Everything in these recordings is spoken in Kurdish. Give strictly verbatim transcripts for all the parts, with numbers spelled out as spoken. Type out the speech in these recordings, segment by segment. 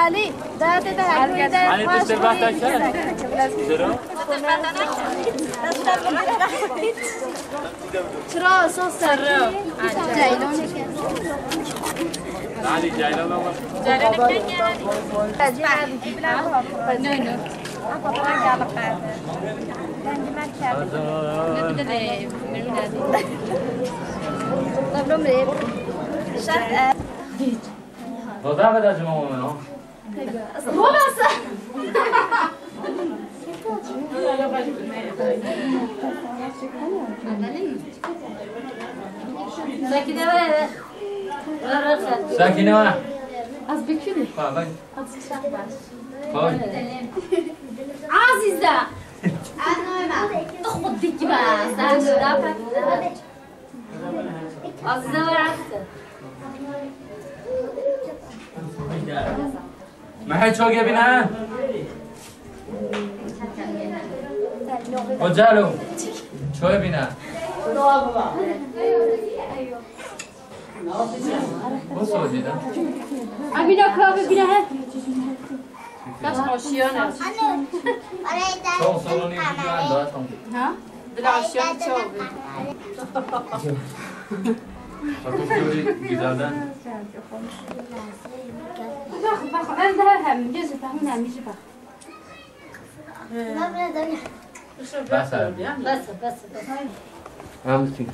Ali, da te de her de. Ali, tu te vas a Çira, sos serre. Ceylan. Ali, Ceylan ama. Ceylan kenya? No, no. Şef, e, Roza beda cuma olmuyor. Roza! Sakine var eve. Sakine var. Az bekliyorum. Bak, bak. Azıcık şah var. Bak. Azize. Anne. Tuk dik bas. Sen şurada bak. Azize ve Azize. Mehe çok evine. Ocalo. Çok evine. Bu soğudu da. Abi de kahve bile he. Kaç kaşıyan. Çok sorun yok, şu an daha tam. Ha? Birazcık çok. Bakın böyle güzelden. Bak, bak, ben daha hem, gözü tahmin hem, bak. Bas abi. Bas, bas, bas. Hamsi.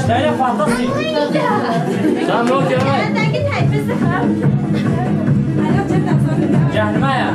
Şöyle fantasi. Sen ne oluyor? Cehenneme ya.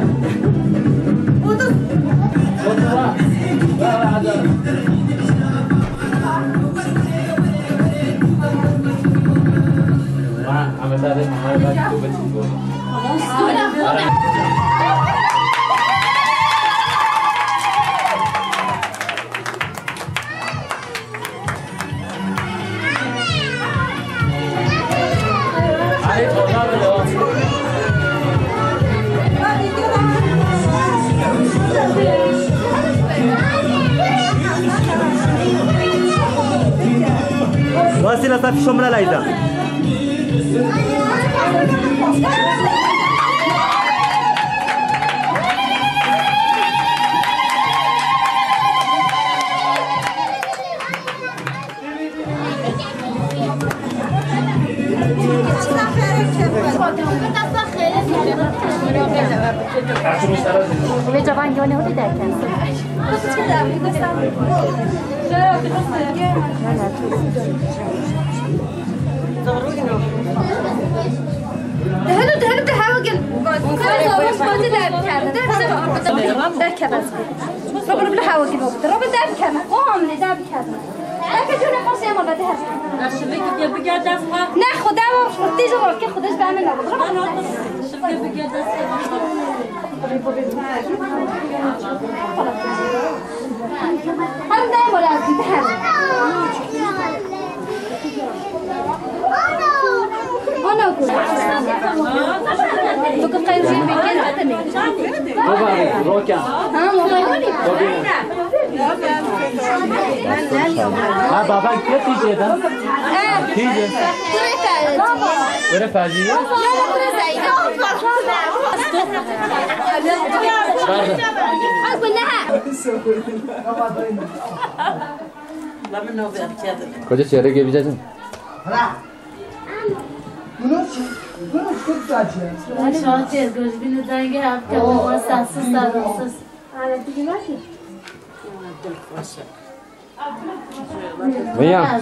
Wasila, sa fîşo min re layî da. Ve cavan yone hodi derken. Dihil û dihil de hewe gel. Kare zarok xwedî derkevin. Derkevin. Derkevin. Robin, bila hewe gel. Robin, derkevin. O hamle derkevin. Belki cüne masaya mı beder? Şilik diye bir gel ders var. Ne Xuda var, Xuda var ki Xuda ben ne olur. Şilik bir gel ders var. Hem de moral hem. Ana ku. Tu ku qencî bikir hatine. Baba, roka. Ha, baba. Baba. Ha, baba, ke tîjê de? Tîjê. Were pajî. Koca çeyrek yapacağız mı? Şantiyê gojbînê dengê ev kevin wasa sis. Veya.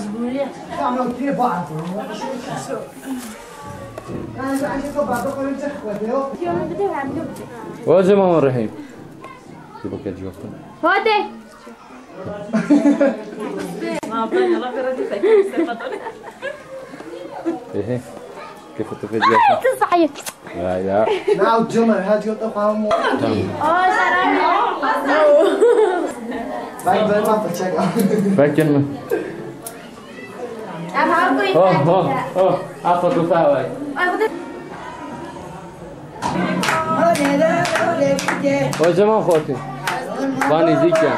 Wazê mama Rehîm. Hadi. Ehe. Kêfa tu fêdiya. Tu zayıf. La la. Na, o cuma, hadi o da falan mı? Tamam. Bak, bak, bak, bak. Bakın mı? Oh, oh, oh. Afa tu faway. O zaman xortî. Van nêzîk e.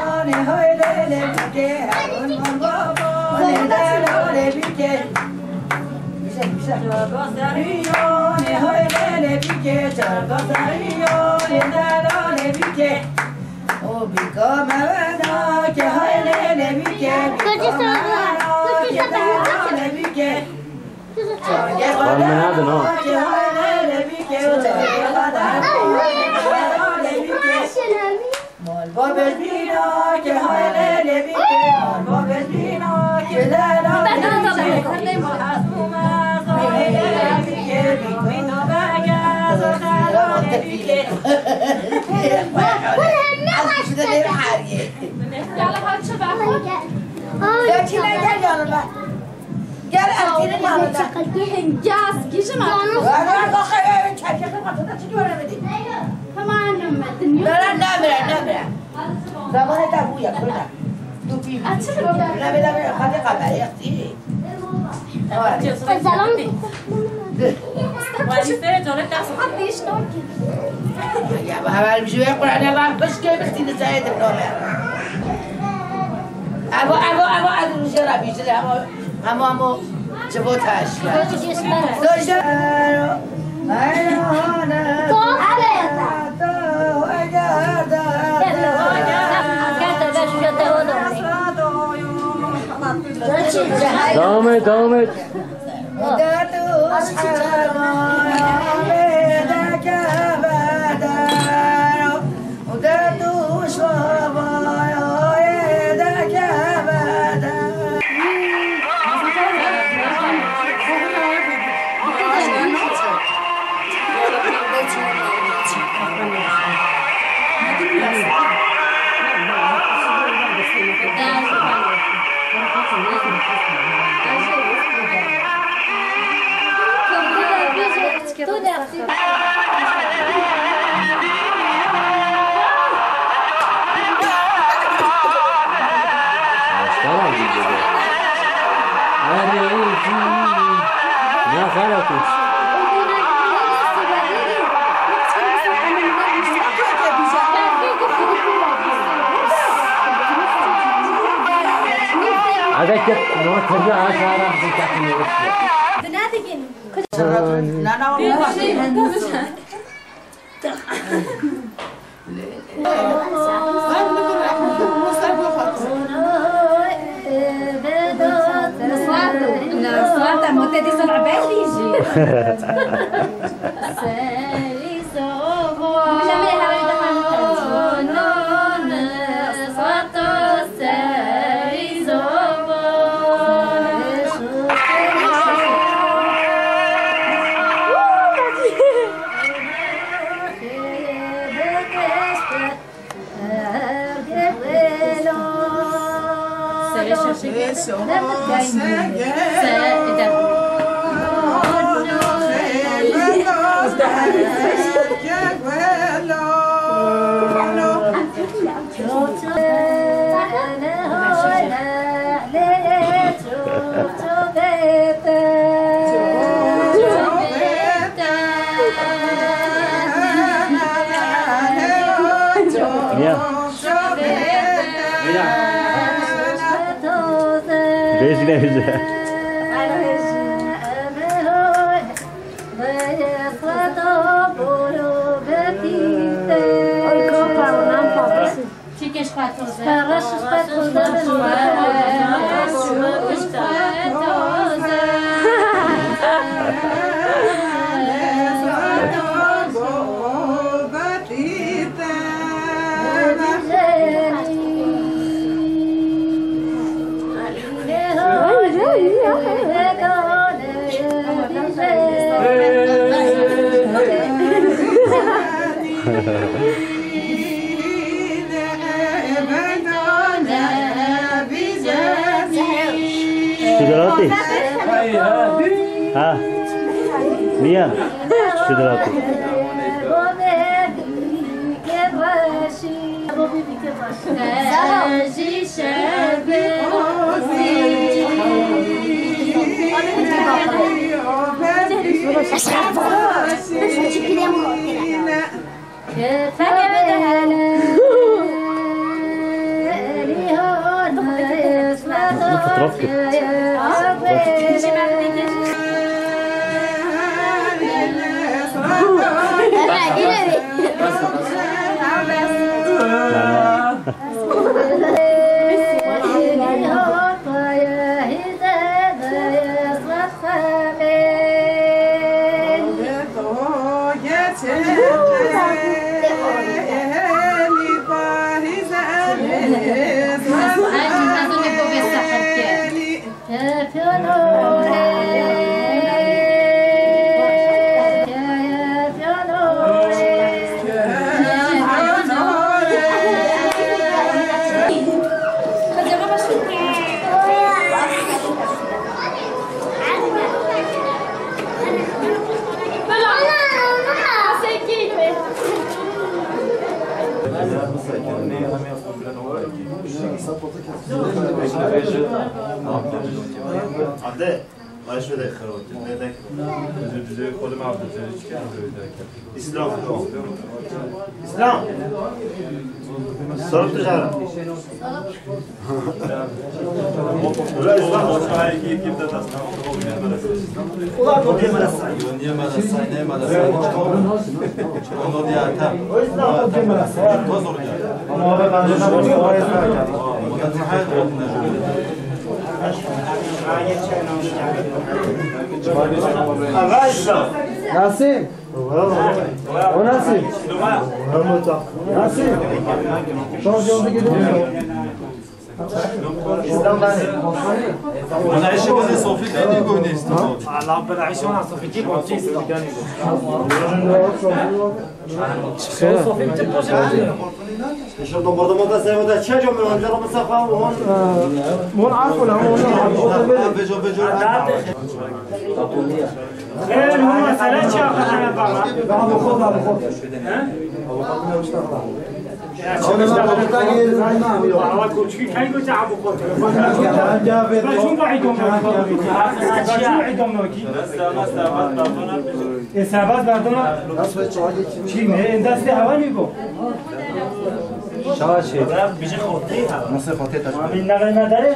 Kurdistan, Kurdistan. Wan min nadin ha. Yala, ha, çi be? Ay, gel yanıma. Gel Erkin'in yanına. Hingaz, gijin artık. Bana bakayım, çekilin masada çıkıyor öyle mi? Tamam, annem, dünya. Bana ne bire, ne bire? Zamanı da bu ya, burada. Dur bir. Açılır o da. Ne bire, bire, hadi kalbe, yaktı. Selam. Dur. Valise, canı ters. Hadi işte o ki. Ya, bu haber bir şey yok, burada var, hoş gelmişsiniz, sayın diploma. Abo, abo, abo, abo, jera bîjire, amo, amo, amo, çivo taş. Soje. Devam et, devam et. Hadi git, ne kadar aşağıdan bir takım yürüsün. Dinle de gelin. Niye? Bêjine bêje. Çikiş xwe toze. Reş xwe toze. Şudiratî? Ha? Niye? Şudiratî. Fotoğraf ki. Ade, baş ve de. İslam. İslam. Sarı tijara. Ulan o diye merasa. Niye merasa, ne merasa? Onu diye atam. O yüzden o diye merasa. Toz orada. Ama abi ben de o yüzden. Nasim. O Nasim. Nasim. Şansiyonu gidiyor. Ana eşi bana sofrayı ne koydu işte? Allah bana eşi ona sofrayı koydu işte. Sofrayı İnşallah mordom da sen o da çay cam lan canım safa on. Mon arko lan on. Bejo bejo. Eee, bu mesele çi yapacağız baba? Daha bu kol, daha bu kol. He? Ama koçki kay götü abu kol. Ben şunu da idom. Ben şunu idom ki. E, serbest berdana. Çi ne? Destê hewa nî bo? Şaş e. Nasıl xotê ta? Abi, ne kadar ne dere?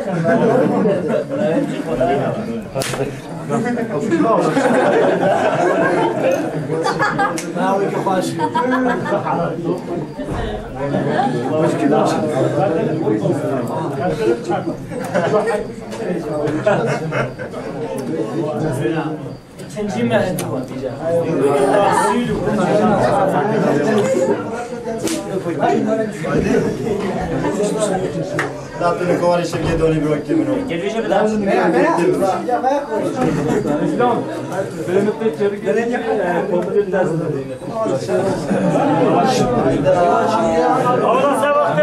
İkinci mehdi. Datın kovarı şevke doni bro kimino. İslam. Benim tek çevik, e, komple test. Ama sen vakti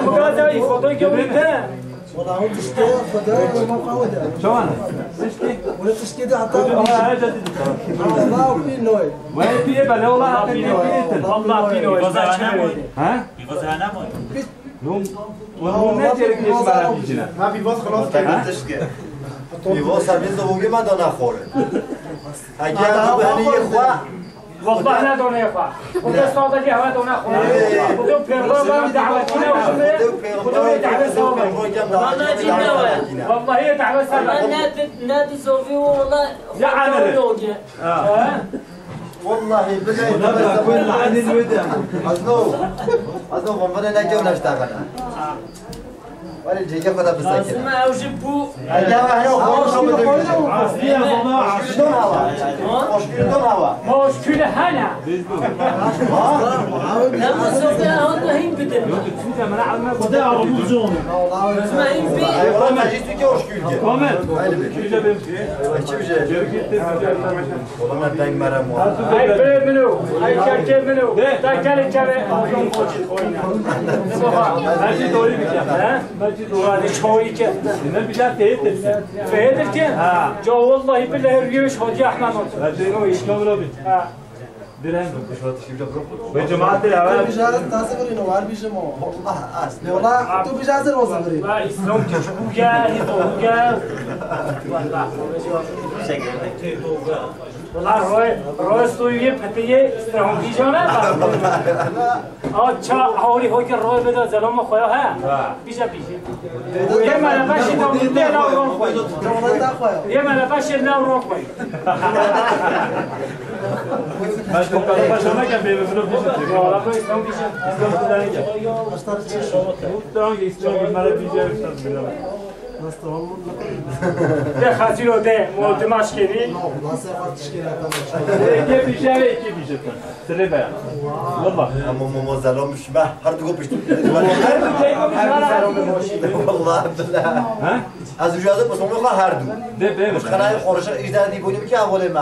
Bugazî, fotoyê ke wî te. Wala hûn tiştê Xwedê, hûn qawide. Çawan? Tiştê? Wala tiştê de heta. Ama her şey. Allah pî noy. Wala pî bele, wala hata pî noy. Allah pî noy. Pîvazana mı? Ha? Pîvazana mı? Yok. Wala ne gerek, ne bana pî cina? Ha, pîvaz xelas kir. Tiştê. Pîvaz sabit de bugün ma dana xore. Hadi, hadi, hadi. Wexta ne done xwe. Xwedê sadece hewe done xwe. Xwedê pêxember van davetîne û şime. Xwedê wê davet sağ be. Valla cî ne we. Vallahi davet sağ be. Ne di, ne di zovî wala. Ya amire. Vallahi billahi. Azno. Azno, bana ne gevnaşta bana. Wale cêkê xwe de bisekine. Lazim e ew jî bû. Ege we hene xwe xwe bidin. Asliye baba. Hoşgüldon hawa. Hoşgüldon hawa. Hoşgülü hene. Ha? Dema sofraya handa hîn bidin. Xwedê awa bû zon. Dema hîn bi. Eyvallah, tecî tu ki hoşgülge. Amen. Haydi be. Çi bije? Çi bije? Olamaz, deng merem var. Ay pire min o, ay kerkê min o. Ta gelê çavê. Baba, mercî doğru bir şey. He? Mercî doğru. Hadi çoğu iki. Ne bir şey teyit etsin. Feyedir ki. Ha. Ya vallahi billahi rüyüş Hacı Ahmet olsun. Mercî o işkam Rabbi. Ha. Dirhem. Ve cemaat de haber. Ticaret taze bir ino var bizim o. Allah as. Ne ola? Tu bir hazır olsun biri. La İslam ki bu gel, bu gel. Valla. Valla roy, roy suyu petiye strahonkijana. Aça hawri hoke roy beda zelama koya ha. Bije bije. Yê me re beşê dewletê la û ron xwe. Yê me re beşê la û ron xwe. Ben çok fazla başlamak ya, benim bunu bir şey. Ya, Rabbi, İslam bir şey. İslam bir şey. Mutlaka İslam bir şey. De xezîro de, muhtimaş kenî. Nasıl yapar tişkil yapar? Eke bir şey ve iki bir şey. Sırrı be. Valla. Ama mama zalamış be. Her du pişt. Her du pişt. Valla billah. Ha? Ez rüyada basmamla her du. De be. Xanayê xorişa îjdar dî bûnî bike avole me.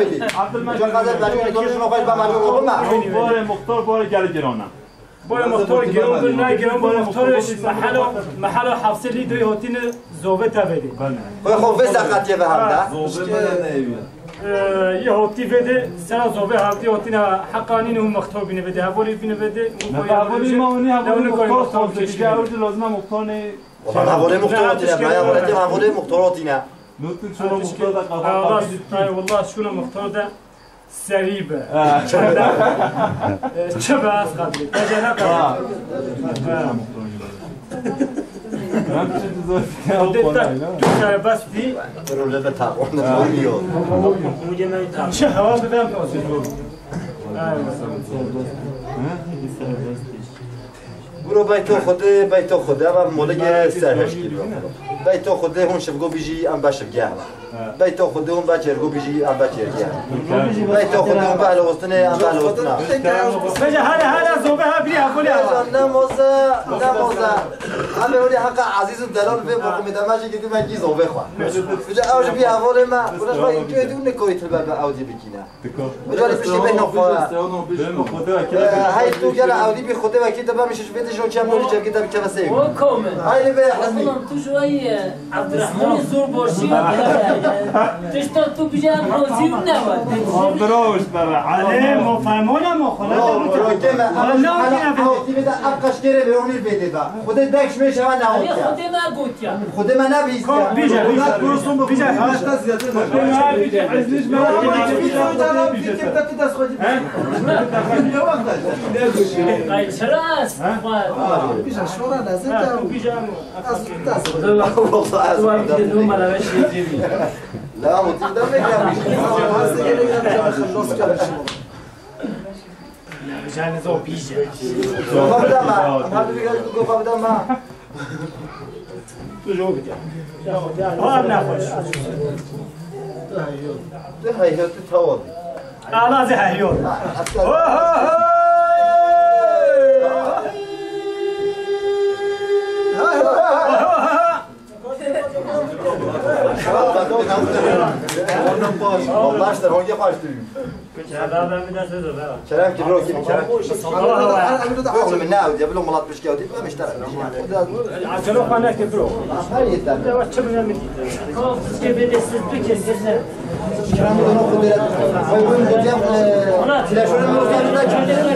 bidî. Abdülmecid. Çok kadar ben bir konuşma koyup ben bir okuma. Barê muxtar barê gelek giran e. Barê muxtar giran bir, ne giran bir, muxtar mehela, mehela hafsê lî doyê hotîne zove te vedê. Xwe xwe vê seqetiye ve hem de. Zove me ne eviya. Yê hotî vedê, sera zove hevdî hotîne heqa nîne û muxtar bîne vedê. Hevalê bîne vedê. Ne hevalê ma û nî hevalê muxtar sazê. Lazim e muxtar ne. Wala hevalê muxtar hotîne, baya hevalê te hevalê muxtar hotîne. Nutun şuna muxtar da kafa. Ay, wala şuna muxtar da. Serî be. Ha. Çi be? E, çi be, ez qadrî? Te jê ne qadrî? Ha. Ha. Ben bir şey düzelttim. Hadi tak, tu serbest değil. Öyle de tak, onu bilmiyor. Çi hava bir ben olsun. Ha. Buro beyto Xwedê, beyto Xwedê, eva molegê serhişk kiriyo. Beyto Xwedê hûn şivgo bijî, em be şivgeh ve. Beyto Xwedê hûn be çêrgo bijî, em be çêrgeh ve. Beyto Xwedê hûn be helowestinê, em be helowestina. Beje hele hele zobe ha biri ha kole ha. Ne moze, ne moze. Em ê wî heqa ezîz û delal vê bokumê de me jî gidî me gî zobe xwe. Bije ew ji bî hevalê me, bire xwe înkê dû ne koyî tilbe be ew dî bikîne. Diko. Mijarê piştî bêhna xwe. Bêhna xwe de. Hey, tu gela ewdî bî Xwedê wekî te bemîşe ji vê dijî çem nûrî çevkî te bikeve sey. O kome. Haydi be, Hezmî. Oğlum, tu ji wayî, e, Abdurrahman'ın zor borcu var. Tişta tu bije em razî ne var? Abdurrahman, Alê, mo fermona mo, xwe ne te gotiye. Wala ne gotiye. Ew tî bide ev qaşkêrê ve onî bêdê be. Xwedê dek ji mêşe me nehotiya. Xwedê me gotiya. Xwedê me nebihîstiya. Kom, bije, bije. Bije, ha. Xwedê me bije, ez nîj me bije. Ay, çira ez? Bije, şora lezet. Ha, tu bije. Ez dest. Wala ez. Tu var bir de numara ve şey diye. La, o tî de me gelmiş. Nasıl gerek yapacağım? Nasıl çalışıyorum? Janê zo bîje. Gofa bida me. Em her du gofa bida me. Tu jo bide. Aa, ne xweş. Tu heyho, tu tawal. Ala ze heyho. Ho, ho, ho! Ondan baş. Allah aşkına, hangi baş duyuyor? Kerem ki, bro, kim kerem? Yok, oğlum, ne o diye, bilo, Murat Pişki o diye, ben işte. Acele o kadar ki, bro. Her yeter. Yavaş, çabuk, hemen. Siz de bir de siz bir kez siz de. Kerem bunu kuduret. Koy bunu diyeceğim. Ulan, flaş oyunu olsa bir daha çıkacak mı?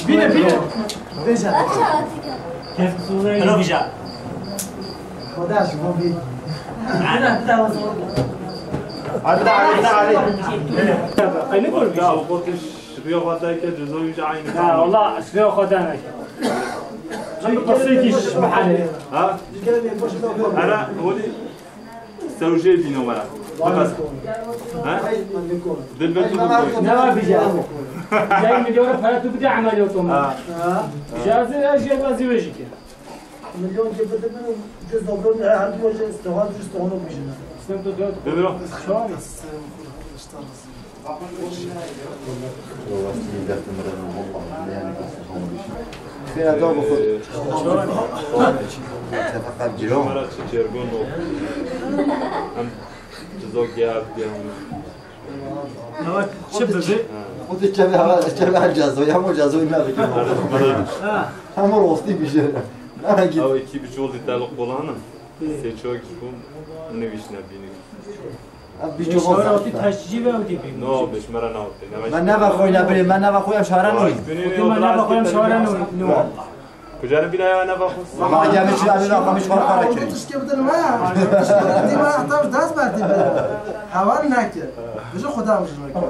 Bine, bine. Bêje. Helo bîja. Xweda ji bo bî. Hadi, hadi, hadi. Aynı görmüş. Ya, o korkuş. Şibiya xwe dayke ceza wî jî aynî. Ha, wala şibiya xwe dayke. Em bi qasê kî ji mehalê. Ha? Hera, holî sewjê bîno wera. Biqas. Ha? Dilber tu bikoy. Ne var bir şey? Cay milyona para tu bir de amel yok. Ha. Cazı her şey bazı verecek. Milyon gibi de bir cüz dobron her bir şey istihdam cüz dobron bir şey. Dilber. Şu an Xêra da bixwe. Şefeqat ciro. Em cizok ya diyan. Ama çi bibi? Xwe tu çevê hewa, çevê her cazoy, hemû cazoy me bikin. Ha. Hemû rostî bijêre. Ew ekî bi çol dî teloq bolan in. Sê ço ekî ku nivîşne bînî. Ev bîco bo zaf e. Taşçı ve o tipi. No, beş mera na ote. Me neva xwe ne birê, me neva xwe ya şara no. Me neva xwe ya şara no. Kucağını bile ya neva xwe. Ma gelmiş ya neva xwe miş xwe para kiri. Tişke bidin me. Tişke bidin me. Hatta ders berdi be. Heval neke. Bizi Xweda bizi neke.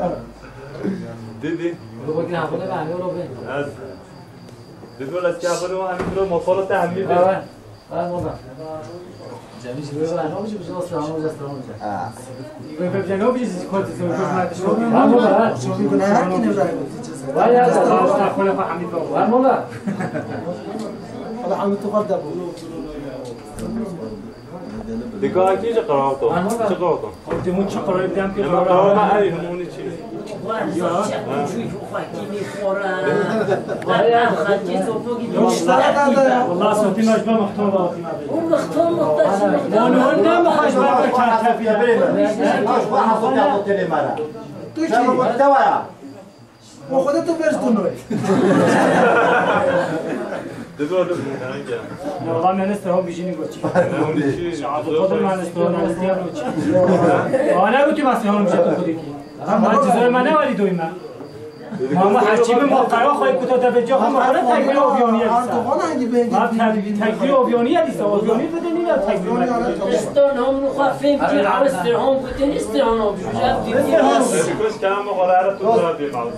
Dedi. Robot ne yapıyor? Ben robot. Ez. Dedi, "Ola, siya xwe ne, em biro motoru te hemî be." Dikkat et, iyice karanlık oldu. Çık oradan. Hemen karanlık, her yerim onun için. Vay ya. Vay ya. Valla sotî me ji bo mextor ve hatî me. O mextor, mextor, ji mextor. Onu, onu ne mextor ji bo kar tefiye. Tu çi? Sen bu muhtevaya. O xwedê tu berz tu noy. Digo, digo. Valla me neste ho bijînî goçî. Şahat Kadir me neste ho, me neste ho goçî. Ana goçî ma se ho bijînî goçî. Ama cizor me ne wali doyma. Mama, her çî bi ma qewa xwe ku te tevecîya xwe ma xwe ne tekbîrê ovyanî ye dîsa. Erdoğan hangi bir Ma te-, tekbîrê ovyanî ye dîsa, ovyanî bide nîne tekbîr. Îstan hom xwe fêm kir, ew Îstirhan gotin, Îstirhan ovyanî. Îstirhan ovyanî. Kos kelam o xwe re tu zora bê mal.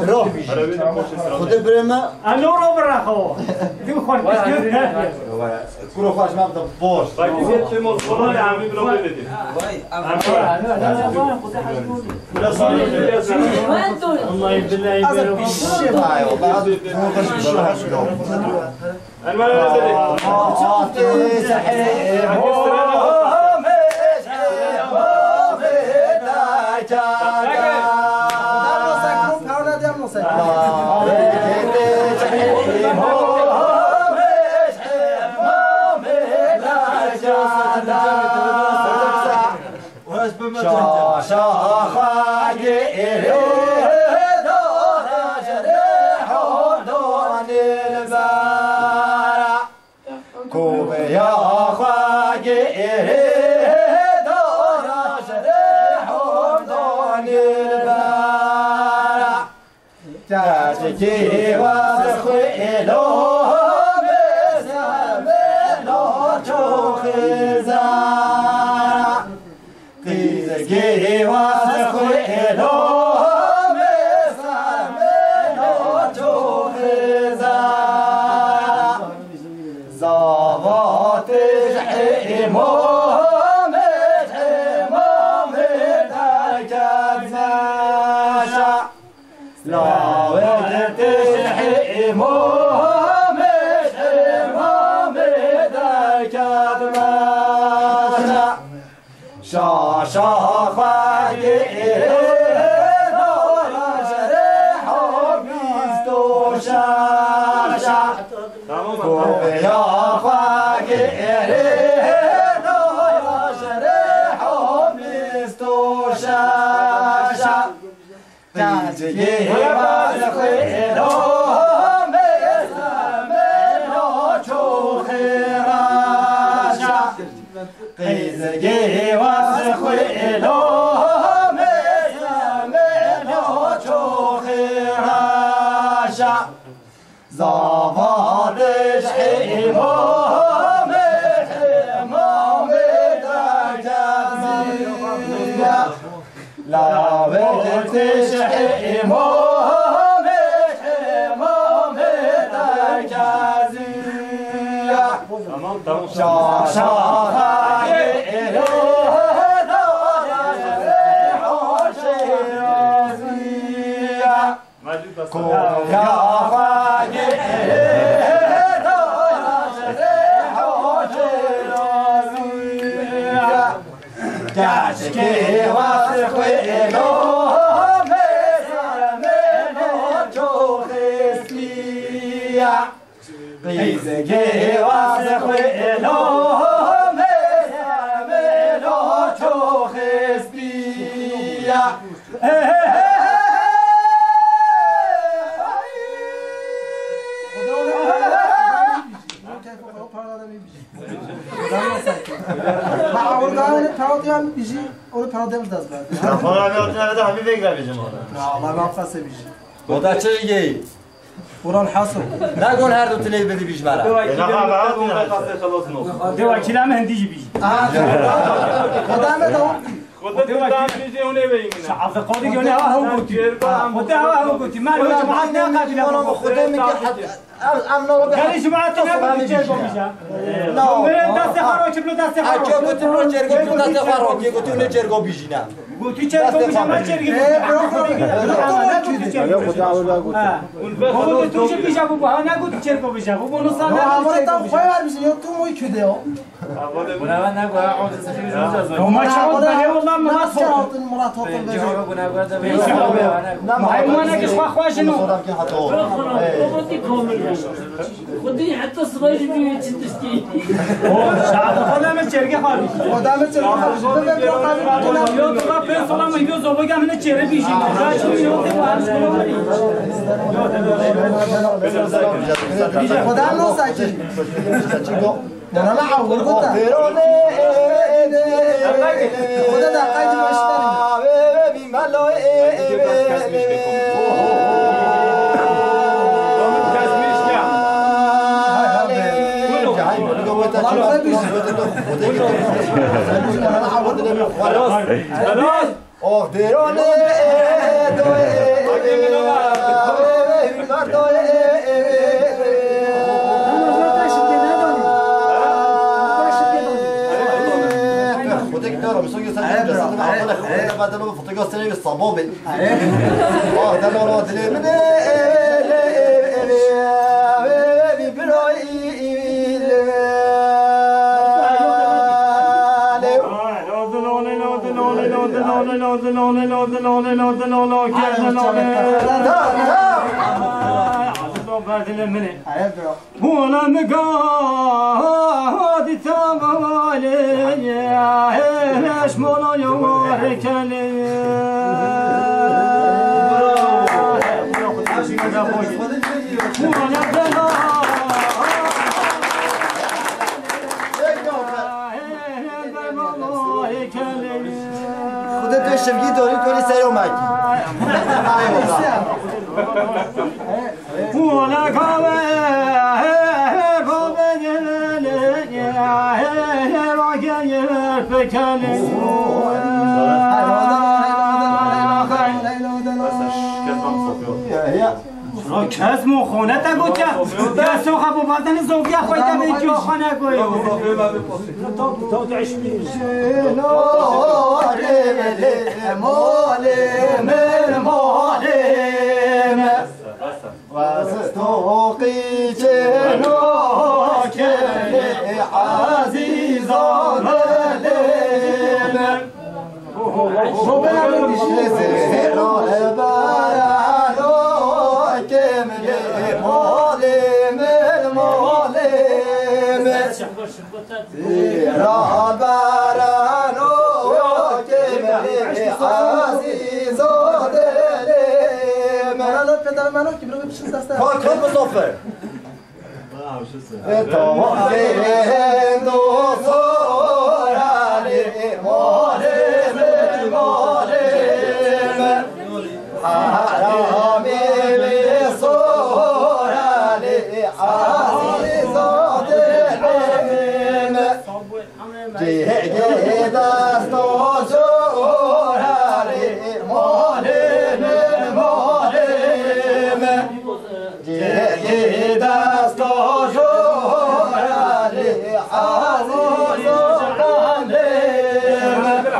Ro. Ara wê de poşet Xwedê birê me. Elo ro bira xwe. Dû xwe. Kuro xwe ji me bide boş. Bak, biz yetişim ol, kolay, amî bira wê bidin. Vay, amî. Vallahi billahi. Enver Özdemir. Şaşa xwe girê dora ji rê hordonê li ber. Koveya xwe girê dora ji rê hordonê li ber. Keçikê waz xwe êlo bêzemê lo çoxê zara. Qîzgê waz xwe êlo bêzemê lo çoxê zara. Zava tij hêmo me hêmo me derket meşa. Lawê tij hêmo me hêmo me derket meşa. Şaşa xwe girê dora ji rê hobîsto şaşa. Koveya xwe girê dora ji rê hobîsto şaşa. Qîzgê waz xwe êlo bêzemê lo çoxê raşa. Qîzgê waz xwe êlo bêzemê lo çoxê raşa. Zava tij hêmo me hêmo me derket ziya. Lawê tij hêmo me hêmo me derket ziya. Tamam, tamam. Şaşa xwe êlo dora ji rê hordonê li ber. Koveya xwe girê dora ji rê hordonê li ber. Keçikê waz xwe êlo bêzemê lo çoxê zara. Qîzgê waz xwe êlo bêzemê lo çoxê zara. Ma awurda ne parodiyan biji, onu parodiyan da zbar. Tamam abi, o tane de abi bekle bizim orada. Ya Allah, ne yapsa biji. O da çirgeyi. Ulan Haso. Ne gon her du tine bidi bijmara. Dewa kila me hindi jî bijî. Aha. Xweda me da. Xweda te tam bijî hûn ê veyî min. Şa Abdulkadir gönü hava hûn gotî. Xweda hava hûn gotî. Ma lo cemaat ne qadî la. Xweda me ki. Gel cemaat ne qadî çergo bijî. Destê xwe ro çiplo destê xwe ro. Çergo çiplo destê xwe ro. Çergo bijî ne. Gotî çergo bije, me çergî bije. Ee, bırak, bırak, bırak. Baba, tu çi bije bu, ha, ne gotî çergo bije bu, bunu sana ne gotî çergo bije. Ama çabuk ben eyvallah Murat Hoton. Murat Hoton. Hayvan ne kişi xwe xwe jino. Xwedî heta sibe jî bî çi tiştî. O, şahada xwe dame çergê xwe bî. Xwe dame çergê xwe bî. Yo, tu va pê sola mı yo zoboga mı çerê bî jî. Xwe dame no sakin. Mona me awir gota. Xwe de da qaydi başlar. Xelas. Xelas. Oh, derone, doye, hünkar doye. Xwedek daro, miso göster. Xwedek daro, fotoğraf seni bir sabah be. Ah, delo, delo, dilê min e, e, e, e, e, e, e, e, e, e, Buna mi gadî tevalê, eş mola yo rekelê. Buna bela. Xuda tu şevgî dorî dorî seyo makî. Eyvallah. Kes mo xone te got ya. Ya so xabo bazen zogiya xwe te be ki xone goyo. Molê min, molê min. Westokî çêno kelê ezîzan dilê min. Zêro barano kemlê molê min, molê min. Zêra barano kemlê ezîzo dilê min. Mala peder mano ki bro bir şey sesle. Bak, bak, Muzaffer. Tawafê hendo soralê molê min, molê min. Haramê min soralê ezîzo dilê min. Cihê desta joralê molê min, molê min. Cihê desta joralê ezîzo dilê min.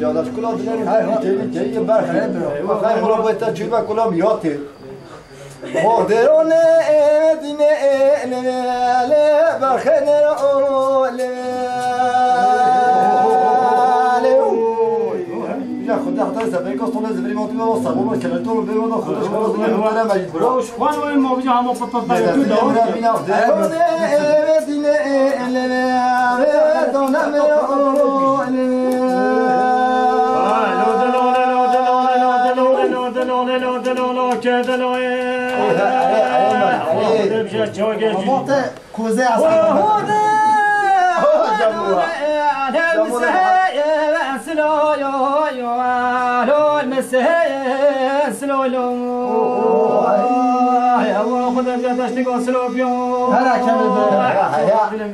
Cadaş kula dilerim. Hayır, hayır. Teybi, teybi, berxi. Bakayım, kula bu ete çübe kula miyati. Modirone dine ele berxene ole. Ya Xuda Xuda se pek ostone zibri motu ve osa bu kele tolu be ona Xuda Xuda zibri motu ve mecid bro. Şuan o mo bija hamo patat da tu da. Dine ele done me ole. Koze aslan. Hera kemê be.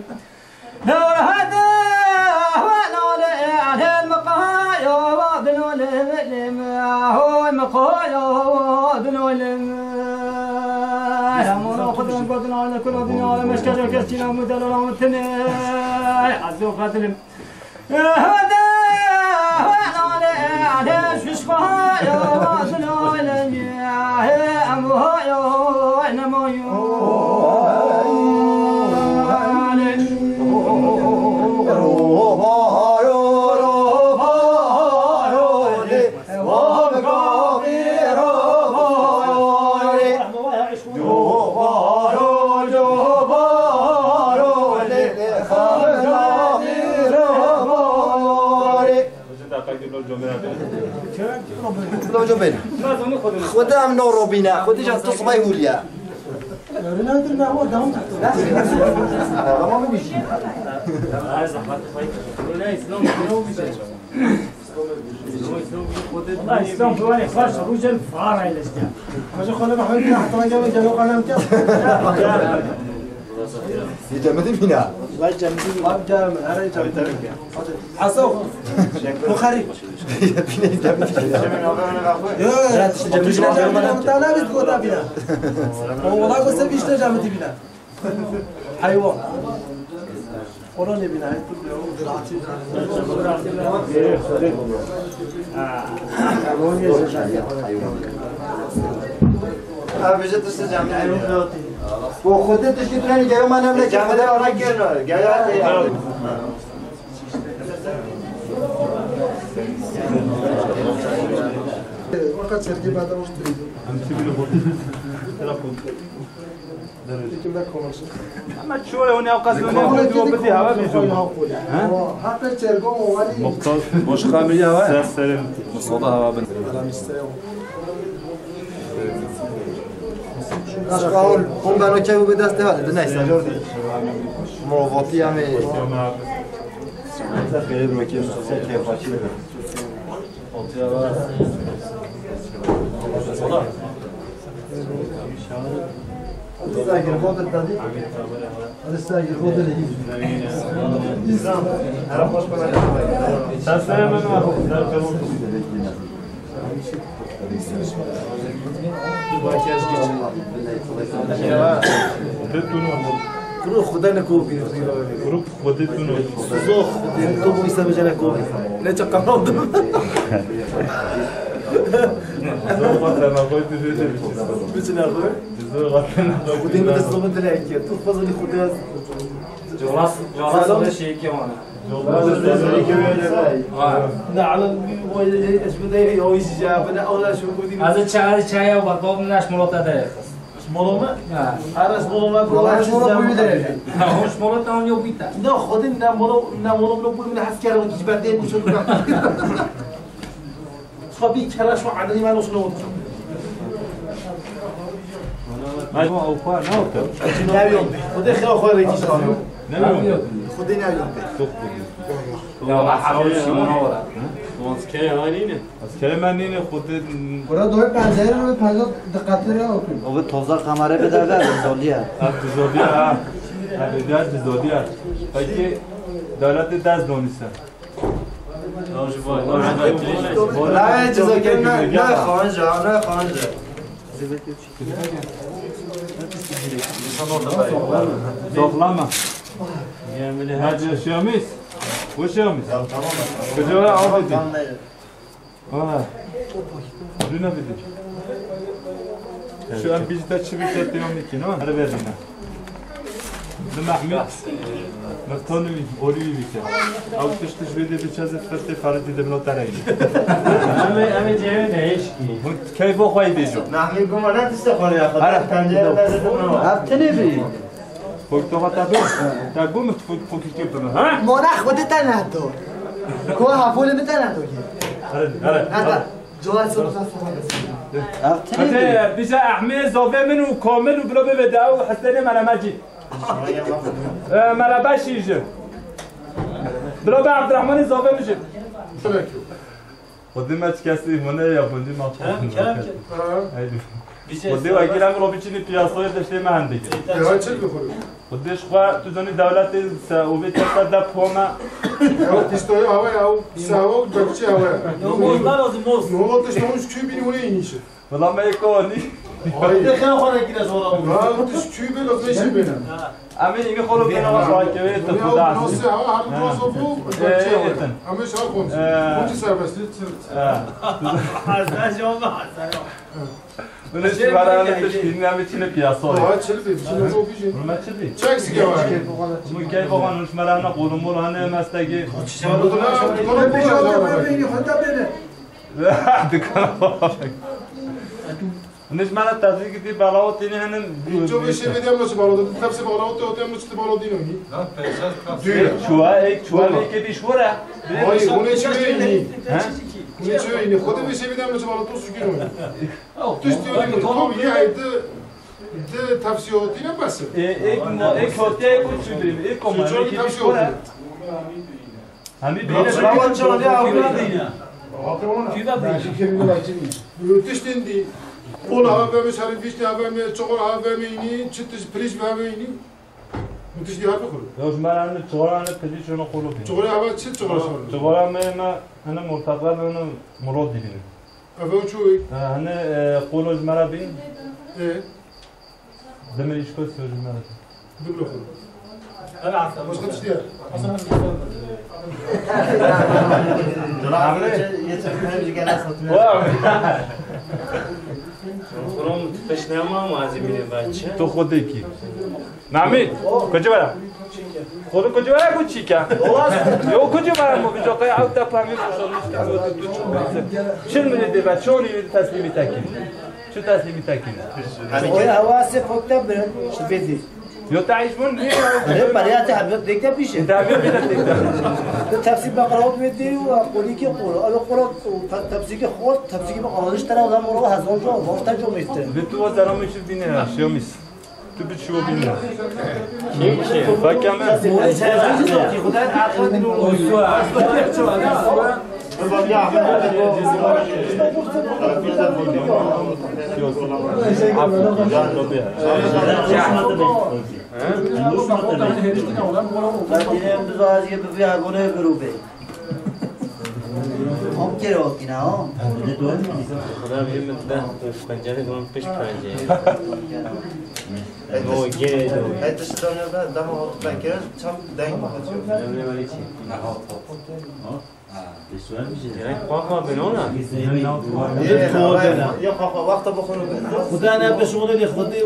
Hoca bêne. Xwedê em no robîne. Xwedê can tu sibay hûliye. Ama min jî. Valla İslam bu var ya, baş rûcên fara ile işte. Hoca xwe ne Mehmet ne hata gel gel o kalem gel. Yê cemidî bîna. Vay cemidî. Vay cemidî. Her ay cemidî. Hasan. Bukhari. Yê bîna cemidî. Yo, yo. Cemidî bîna. Tala biz gota bîna. O wala ko se bîşte cemidî bîna. Heywan. Ona ne bîna, hey, tu diyor. Abi, bize tiştê cami. Bu Xwedê tiştê tu ne gel, ma ne, ne, Xwedê ara gel, gel. Waka çergi bada ustu. Ama çuwa hûn ew qas hûn ê bidî hewa bêjin. Muxtar, boş kameriya hewa. Ser serê min. Musoda hewa bin. Aşk awul, hûn beno kev bi dest de hadi, neyse, jor değil. Morovoti yani. Sen gelir bakayım, sen keyif açıyor. Kuro Xuda ne ko bîr. Kuro Xwedê tu ne. Suzo Xwedê tu bu îsa bêje ne ko bîr. Ne çaqa aldım. Zor xwe te naxwe tu zê de biçî. Biçî naxwe. Zor xwe te naxwe. Xwedê min destê min dilek. Tu xwe zanî Xwedê ez. Colas, colas da şey ki ona. Ne alın bir boy eşmede o iş ya. Bana ona şu kudi. Az çay çay ya bak bak naş molota da. Moloma? Ha. Ara moloma. Moloma bu bir de. Ha, hoş molota on yok bita. Ne Xwedê ne molo ne molo bu bir has kere ki ben de bu çok. Xwe bî kera şo edilî me noşno. Ay, bu awpa ne oldu? Neviyon. Xwedê xira xwe rêkî şano. Neviyon. Xwedê neviyon. Çok kötü. Ya, Allah. Wan kere hanî ne? Ez kere me nîne Xwedê. Bura doy pencere ve pence dikkatli ya okuyun. O bir tozlar kamera bir de ver, dizoliye. Ha, dizoliye ha. Ha, bir de dizoliye. Peki, devlette ders donise. Navê cizokê ne, ne xanca, ne xanca. Zoxlama. Hacı Şamis. Bu Şamis. Kucağa al dedi. Ha. Dün ne dedi? Şu an biz de çivi kete yandık yine. Hadi ver yine. Li Mehmet, Mextanî, olî wî bike. Ew tişt ji vê dê biçe zê fetê ferîtî de bila tereyî. Em ê, em ê cihê de hêşkî. Hûn keyfa xwe yê bêjin. Mehmet goma ne tişte xwe ya xwe. Hara. Tencere lezzetim ne var. Ev tenê bî. Xwe tu hata bê. Te gom tu xwe tu fikir tu ha? Mona xwe de te ne to. Ko ha fole bi te ne to ki. Hara, hara. Hata. Cevap soru nasıl? Ev tenê bî. Hadi, bize Ahmet, Zave min û Kamil û bilo bivede ew hestene meremecî. E, merhaba şîje. Bilo be Abdurrahman'ı zove mi jî? Xwedê me çi kesî hûn e ya, hûn dî ma. Kerem, kerem, kerem. Haydi. Xwedê wekî em ro biçînî piyasayê de ştê me hendê. Ya çi bi xwedê? Xwedê ji xwe tu zanî dewletê se û vê testa de pome. Ya tiştoyê awe ya, se awe û bekçî awe. Ya moz ne lazım, moz. Ne oldu işte, onu şu kübini oraya inişi. Valla me yê konî. Ay, de xew xwe nekine zora bû. Ha, tu çû bê, lozmê şî bê. Em ê yînî xwe bêne wa rakevê te xuda. Nasıl ha, her nasıl bu? Ee, yetin. Em ê şar konuşun. Ee. Konuşun serbest. Ee. Hasta olma, hasta yok. Bunu şu var, hani, teşkilini hem içine piyasa oluyor. Ha, çil bir, çil bir, o bir şey. Bunu ben çil bir. Çek sigara. Bunu gel bakalım, şu merana kolum bol, hani, mesleki. Bunu da, bunu da, bunu da. Dikkat. Hûn ji me re tefsîr kir, balawotînê hene. Ço vê şevê de emro çi balawot, tefsîr balawot, te emro çi balawotînê. Çuwa, ek çuwa, valla. Eke bir şura. Hayır, hûn çi vê inî. Ha? Hûn çi vê inî. Xwedê vê şevê de emro çi balawot, tu şükür oyun. Tiştî oyun, tu yê di, di tefsîr otîne bes. E, ek mo, ek hote, ek şükür, ek koma, ek bir şura. Hemî bîne. Rawan çawa ne avna dîne. Kî da dîne? Tiştên dî. Qol ava me şerî vîştî ava me, çuxur ava me inî, çi tij pirîş ava inî. Min tiştî harfi xulu. Ya ji me re ne çuxur ne pirîş ne qolo bîne. Çuxur ava çi çuxur şor? Çuxur me, me, hene murtaqe, hene murod dibîne. Ev ew çûyî? Ha, hene, e, qolo ji me re bîn. E? Demir îşko siyo ji me re bîn. Diblo xwe. Başka tiştî ye? Xulom tu peşnema mazî bîne baçe. Tu xwe dekî. Namî, kucî were. Xwe kucî were ku çîke. Yo kucî were mu bijo qey ew te pemî boşalmış ki tu tu çi. Çil minê dê be, çonî teslîmî tekî. Çi teslîmî tekî. Oya hewasê pok te bi, şibê dî. Yo te hîç bûn niye? Rê beriya te heblet dek te pîşe. Te heblet dek te. Te tefsîr beqrawot wê dî û qolikê qol. Ew qol tefsîrkê xort, tefsîrkê beqrawot ji te re, o zaman o hezon jo, boş te comîste. Ve tu o zeramê şiv dîne ya, şiyomis. Tu biçî o bîne. Kim ki? Fakeme. Fatîne em bizazî bi vî agone birûbê. Hom kere otîna, hom. Xuda bî min de pencerê gon pişt pencê. No, gê do. Hey, tişt dönüyor be, dama oturup ben kere çam denk mi kaçıyor? Öyle böyle şey. Gerek korkma ben ona. Yok, korkma, vakta bakın. Xuda ne be şoxlê de Xwedê,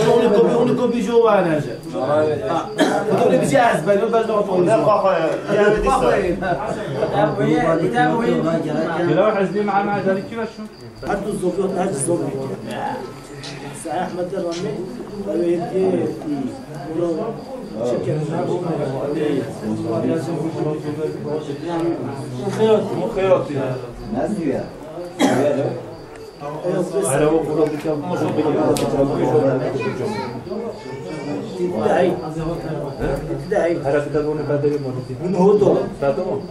şoxlê kopî, onu kopî jo wanaje. Xuda ne bizi ez ben, ben de oturuyorum. Ne korkma ya? Korkma ya. Kira hizbi ma ma zalik kira şu. Her du zofiyot, her zofiyot. Seyîd Ehmed Ramî, ew ê yê, hmm, Muro, çi kere, ne bu? Xeyrat, xeyrat ya. Nasıl ya? Ara o kuru bir şey. Dahî. Dahî. Ara bir tane onu bedeli mi? Bunu hoto. Tato mu?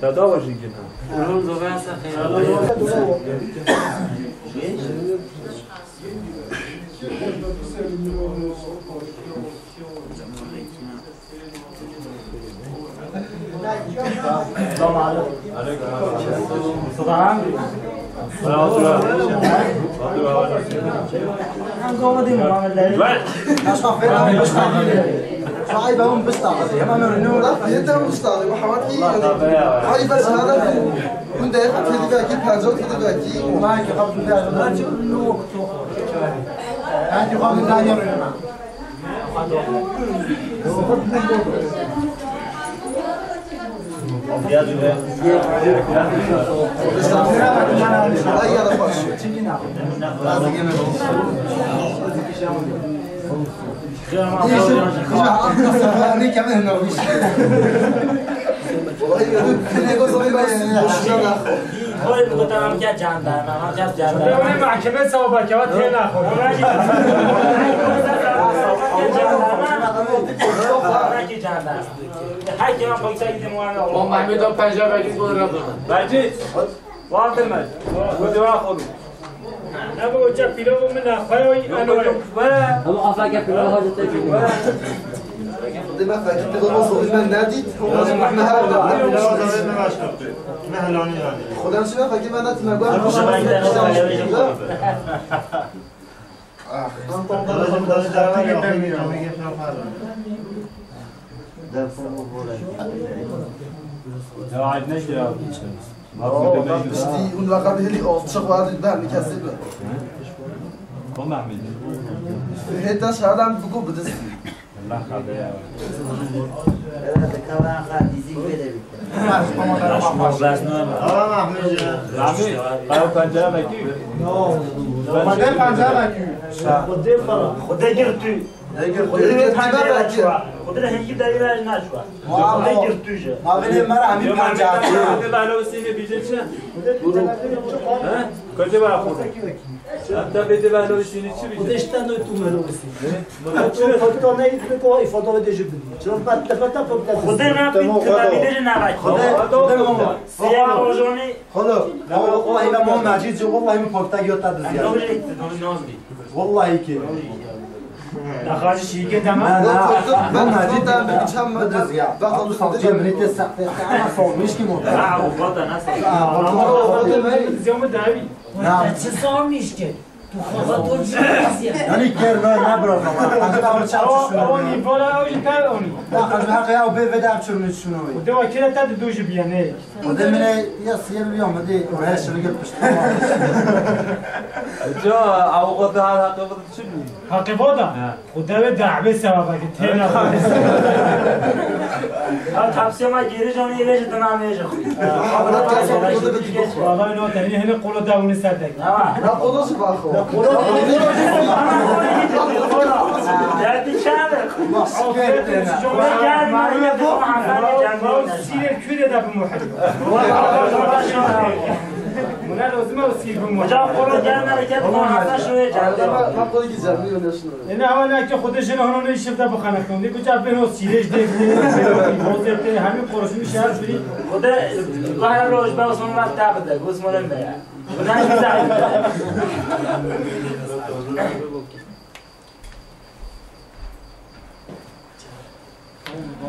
Tato var çünkü. Şahî be hûn bistexilî. Hema me rûnû. Laf yê te hûn bistexilî. Û hewat kî yanî. Hayî be şahada hûn. Hûn dê xwe têdî vekî, penca têdî vekî. Wallahî ki xwe têdî vekî. Hadi xwe min daniye rûnû. Oy, bu kadar amca jandarma, amca jandarma. Mahkeme sava keva tena. Belki jandarma. O Mehmet o penca belki bu arada. Bence. Vardır mı? Bu dua konu. Ne bu hoca pilavı mı ne? Koy oy. Yok, yok. Ama afak yapıyor, hadi tek. Deme fakir pilavı soruyu ben ne diyeyim? Ondan sonra ne her ne. Pilavı da verme başka. Ne helal yani. Xwedem çi me fakir me netin me guh. Ya, ne şey ya? Piştî hûn weqa bihêlî, o çiq wa dî ber, nikesê bi. Kom Ehmed. Hêta şadan bigo bidistî. Tamam, Mahmut. Ew pencere vekî. Xwedê pencere vekî. Xwedê girtû. Xwedê pencere çûwa. Xwedê hingî derî re naçûwa. Xwedê girtû ji. Ma binê me re hemî pencere. Xwedê balo sînê bîje çi? He? Kocê bala xwedê. Hatta bê de balo sînê çi bîje? Xwedê işte ne tu melo sînê. Foto ne, tu ko foto de jibin. Çon pat te pat foto. Xwedê ne, tu bîje ne bak. Xwedê, Xwedê mama. Siyah rojonî. Xwedê, ya wallahi ne mama Mecîd, wallahi min pakta giyo ta dizya. Wallahi ki. Daxajî şîrkê dema. Na, na. Ben Mecîd, ben çam bidizya. Bak, tu savcı minî te sa-, te sa-, savmiş ki mor. Ha, o vada nasıl? Ha, o vada. Ziyomı davi. Na. Çi savmiş ki? Tu xafa to cihazya. Yani ker ver ne bırak ama. Hadi daha bir çarşı şunu. O, o, ni bala o, ni kar o, ni. Bak, hadi hak ya, o be veda çürmüş şunu. O de vakile ta de doji biyane. O de mine ya siyem ya, hadi oraya şunu git pişt. Ca, avukat da hak hakkı bu çürmüş. Haqê bo da? He. Xwedê wê dehbê sewaba ki têna. Ew tepsiya me gêrê canê vê ji dina vê ji xwe. Wala no te hînê hînê qolo da hûnê ser dek. Ha. Na qolo ji ba xwe. Derdî çabe. Gel, gel, gel. Sîrê kûrê de bi muhib. Wala, wala, wala. Muna lozim ew sîr bi muhib. Hocam, qolo gel, gel, gel. Tamam, hadi. Şuraya gel. Tamam, tamam, tamam. Ene hewa ne ki Xwedê jin hano ne şifte bixene xwendî, kuça beno sîrêj dê, bozê tê, hemî qurşun şer şurî. Xwedê, Xwedê her roj be Osman Vat tabide, Osman'ın be ya. Xwedê ne güzel.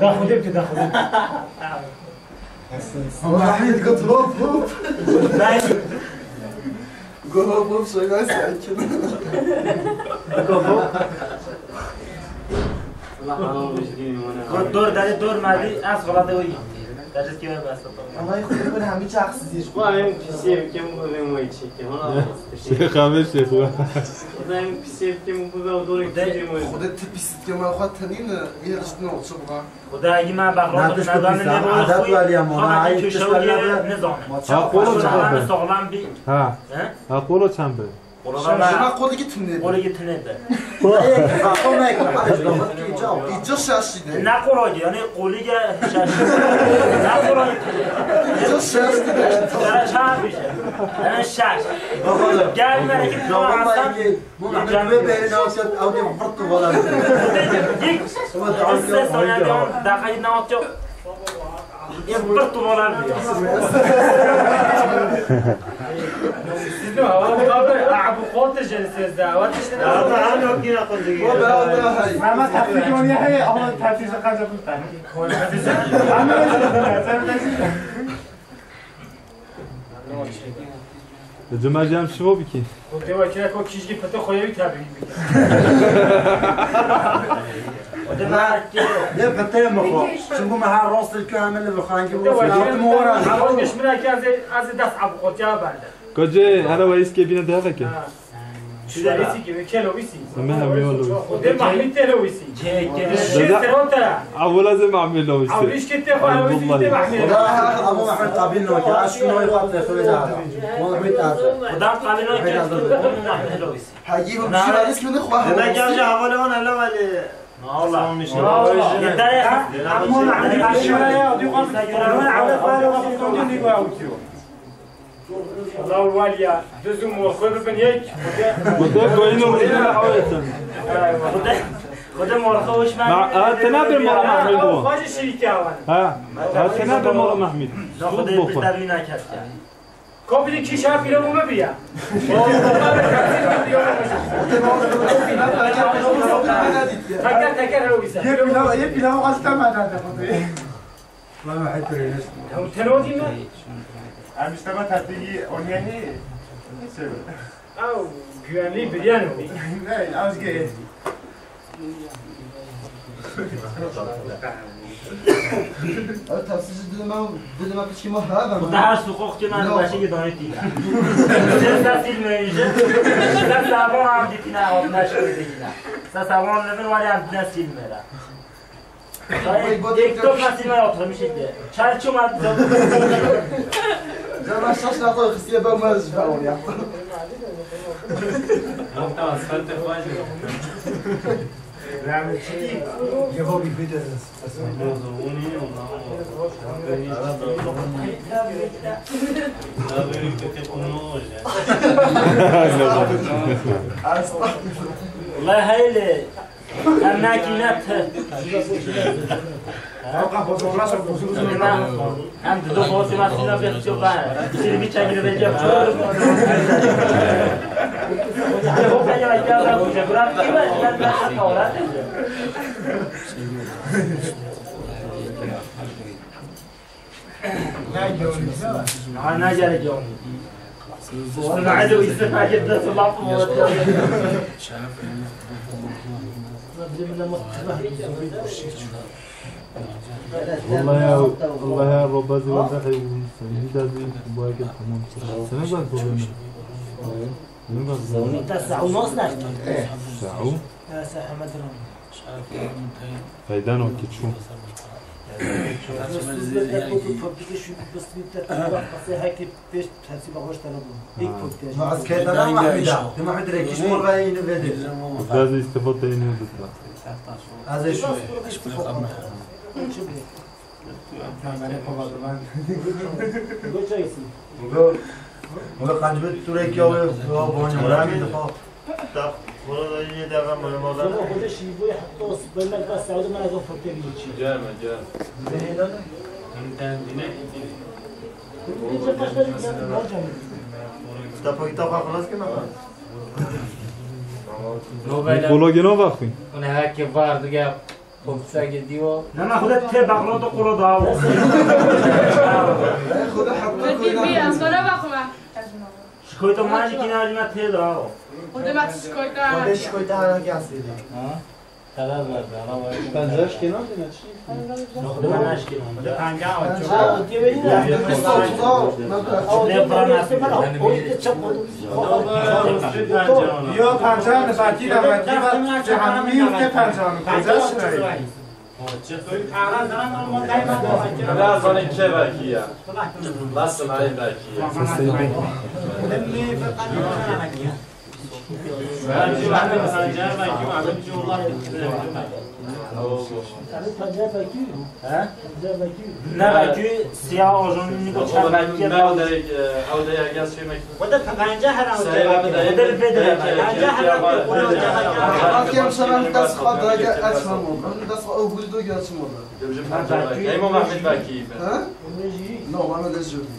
Da Xwedê bike, da Xwedê bike. Ama Ahmet got hop hop. Ben Got hop hop, söyle sakin. Got dor, dayı dor madi, az kolada oy. Dajis ki bas. Ama Xwedê bana hemî çaksız iş. Vay, en pis yerim kim bu ben vay çekim. Ona Şêx Amir Şêx we. Vay, en pis yerim kim bu ben doğru kim vay. Xwedê tu pis kim, ama Xwedê tenîn, bir işte ne olsun bu. Xuda egi me bexrotin, me danê lê bo xwe, xwe ki şewiyê nizanin. Ha, qolo çend be? Saxlam bî. Ha. He? Ha, qolo çend be? Qolo me. Şuna qolî ki tune be. Qolî ki tune be. Qolî ki tune be. Îca şaşî de. Ne qolî ki, yani qolî ki şaşî. Ne qolî ki tune be. Îca şaşî de. Sera çağı bir şey. Yani şaş. Gel, me ki Hasan. Bu Mehmet wê bêrî navşet, ew dê vırt û volan. Yek, se saniye devam, dakikayı ne atıyor? Yek vırt û volan. Siz ne hava abi? Abu Kote jeni sezde. Hava işte ne? Ama hani o kira koydu. Mehmet Hakkı Gönye hey, ama tatlısı kaza bu tane. Li cuma jî em şivo bikîn. Û dê wekî ko kîjgî pite xwe yewî tebî bike. Dê pite min xwe. Çimkû me her rastî ku em li vixangî û wekî min wara. Ew geş min eke ez ê, ez ê dest ab xotiya berde. Kocê, hele we îskê bîne deheke. Ha. Şuwêsî ki, kelo wîsî. Seme hemî walo wîsî. Xwedê Mahmîd tê lo wîsî. Cihê kelo. Şêr seron te. Ewla zê Mahmîd lo wîsî. Ewlîş ke tê xwe lo wîsî, tê Mahmîd. Ama Mahmîd qabîl nake. Aşk noy xwe tê xwe da. Mahmîd taze. Xudan qabîl nake. Mahmîd lo wîsî. Hacî bu şuwêsî ki xwe. Demek ya ji hevalê wan hele welê. Allah. Yeter ya. Ama Mahmîd aşağıya, diyor, Allah waliya, dizim û xwe bibin yek. Xwedê goyîn û xwedê awêtin. Xwedê, Xwedê morxê hoş ben. Ma, ha, tena bir mor Mahmud bu. Xwedê şirîkê awan. Ha, ha, tena bir mor Mahmud. Xwedê bir derî naket. Kopî kî şa pîlevû me biya. Teker teker hero wîsa. Yê pîlav, yê pîlav hasta me dade Xwedê. Valla hep öyle. Ew telo dî me? Em işte me tepkî oniyeni. Şey. Ew güvenli biriyan o. Ne, az ge. Ew tepsî ji dilê me, dilê me piçkî me hebe. Xuda her suqoq ki me başî gidanê tîne. Sen sen filmeyince. Sen sabah am ditine, altına şöyle dikine. Sasa wan li bin wale em dine sîlmê re. Tek top nasîlmê re oturmuştuk diye. Çay çuma. Zaman şaş nakol kısiye ben bunu zıplar oraya. Nokta asfalt yapar. Rahmetli. Yevo bir bir de. Estağfurullah. Em nakî ne ti. Em dido bosî ma sîna bê xço ba. Sîrî çekî de bêje. Ho pe ya ya da bûje. Bura kî be? Ha, ne gerek yok. Sana alo, İsmail, nasıl laf mı olacak? Vallahi ya, vallahi ya, Robazî wenda xeyrî sen. Hîda zî bu ayet tamam. Sen ne kadar zorlanıyor? Sen ne kadar zorlanıyor? Saû nasıl nerede? Saû? Ya, sen Ahmet Ramazan. Feydan o ki çû. Muaz kayıtlarına Mahmud'a. Dima hep direkt iş mor ve yine verir. Biraz istifa da yine verir. Az eşit. Ve kancı bir türek ya ve ya bu ne var mı? Tamam. Bunu da yine devam edelim. Ama hoca şey bu ya, dost, ben ben ben Saudi ben azam fotoğrafı geçiyor. Gelme, gelme. Zehirlenme. Hem kendine. Kitapa kitapa xelas kena. Nîkologê nava xwîn. Hûn heke var dige popsegê dîwo. Nema xwe tê bexlo tu quro dawo. Xwedî bî, ez xwe nevaxime. Şikoyta ma jî kîna jî me tê dawo. Xwedî me şikoyta. Xwedî şikoyta hana ki asîlî. Ha? Karar verdi, ara var. Pencah kilo değil mi? Yok, ben aşkım. Pencah. Yo, pencah ne baki de baki de cehennem yüzde pencah mı? Pencah şurayı. Biraz hani ke baki ya. Nasıl ay baki ya? Ne belki siyah ojonun niko çarpı. Ew de, ew de ya gel şey mek. O da pencah her an. Seyra bir de. O da bir de. Pencah her an. Belki em sana dest xwe da gel açmam oldu. Dest xwe ew gul do gel açmam oldu. Ey Mehmet belki. Ha? No, bana da jürdi.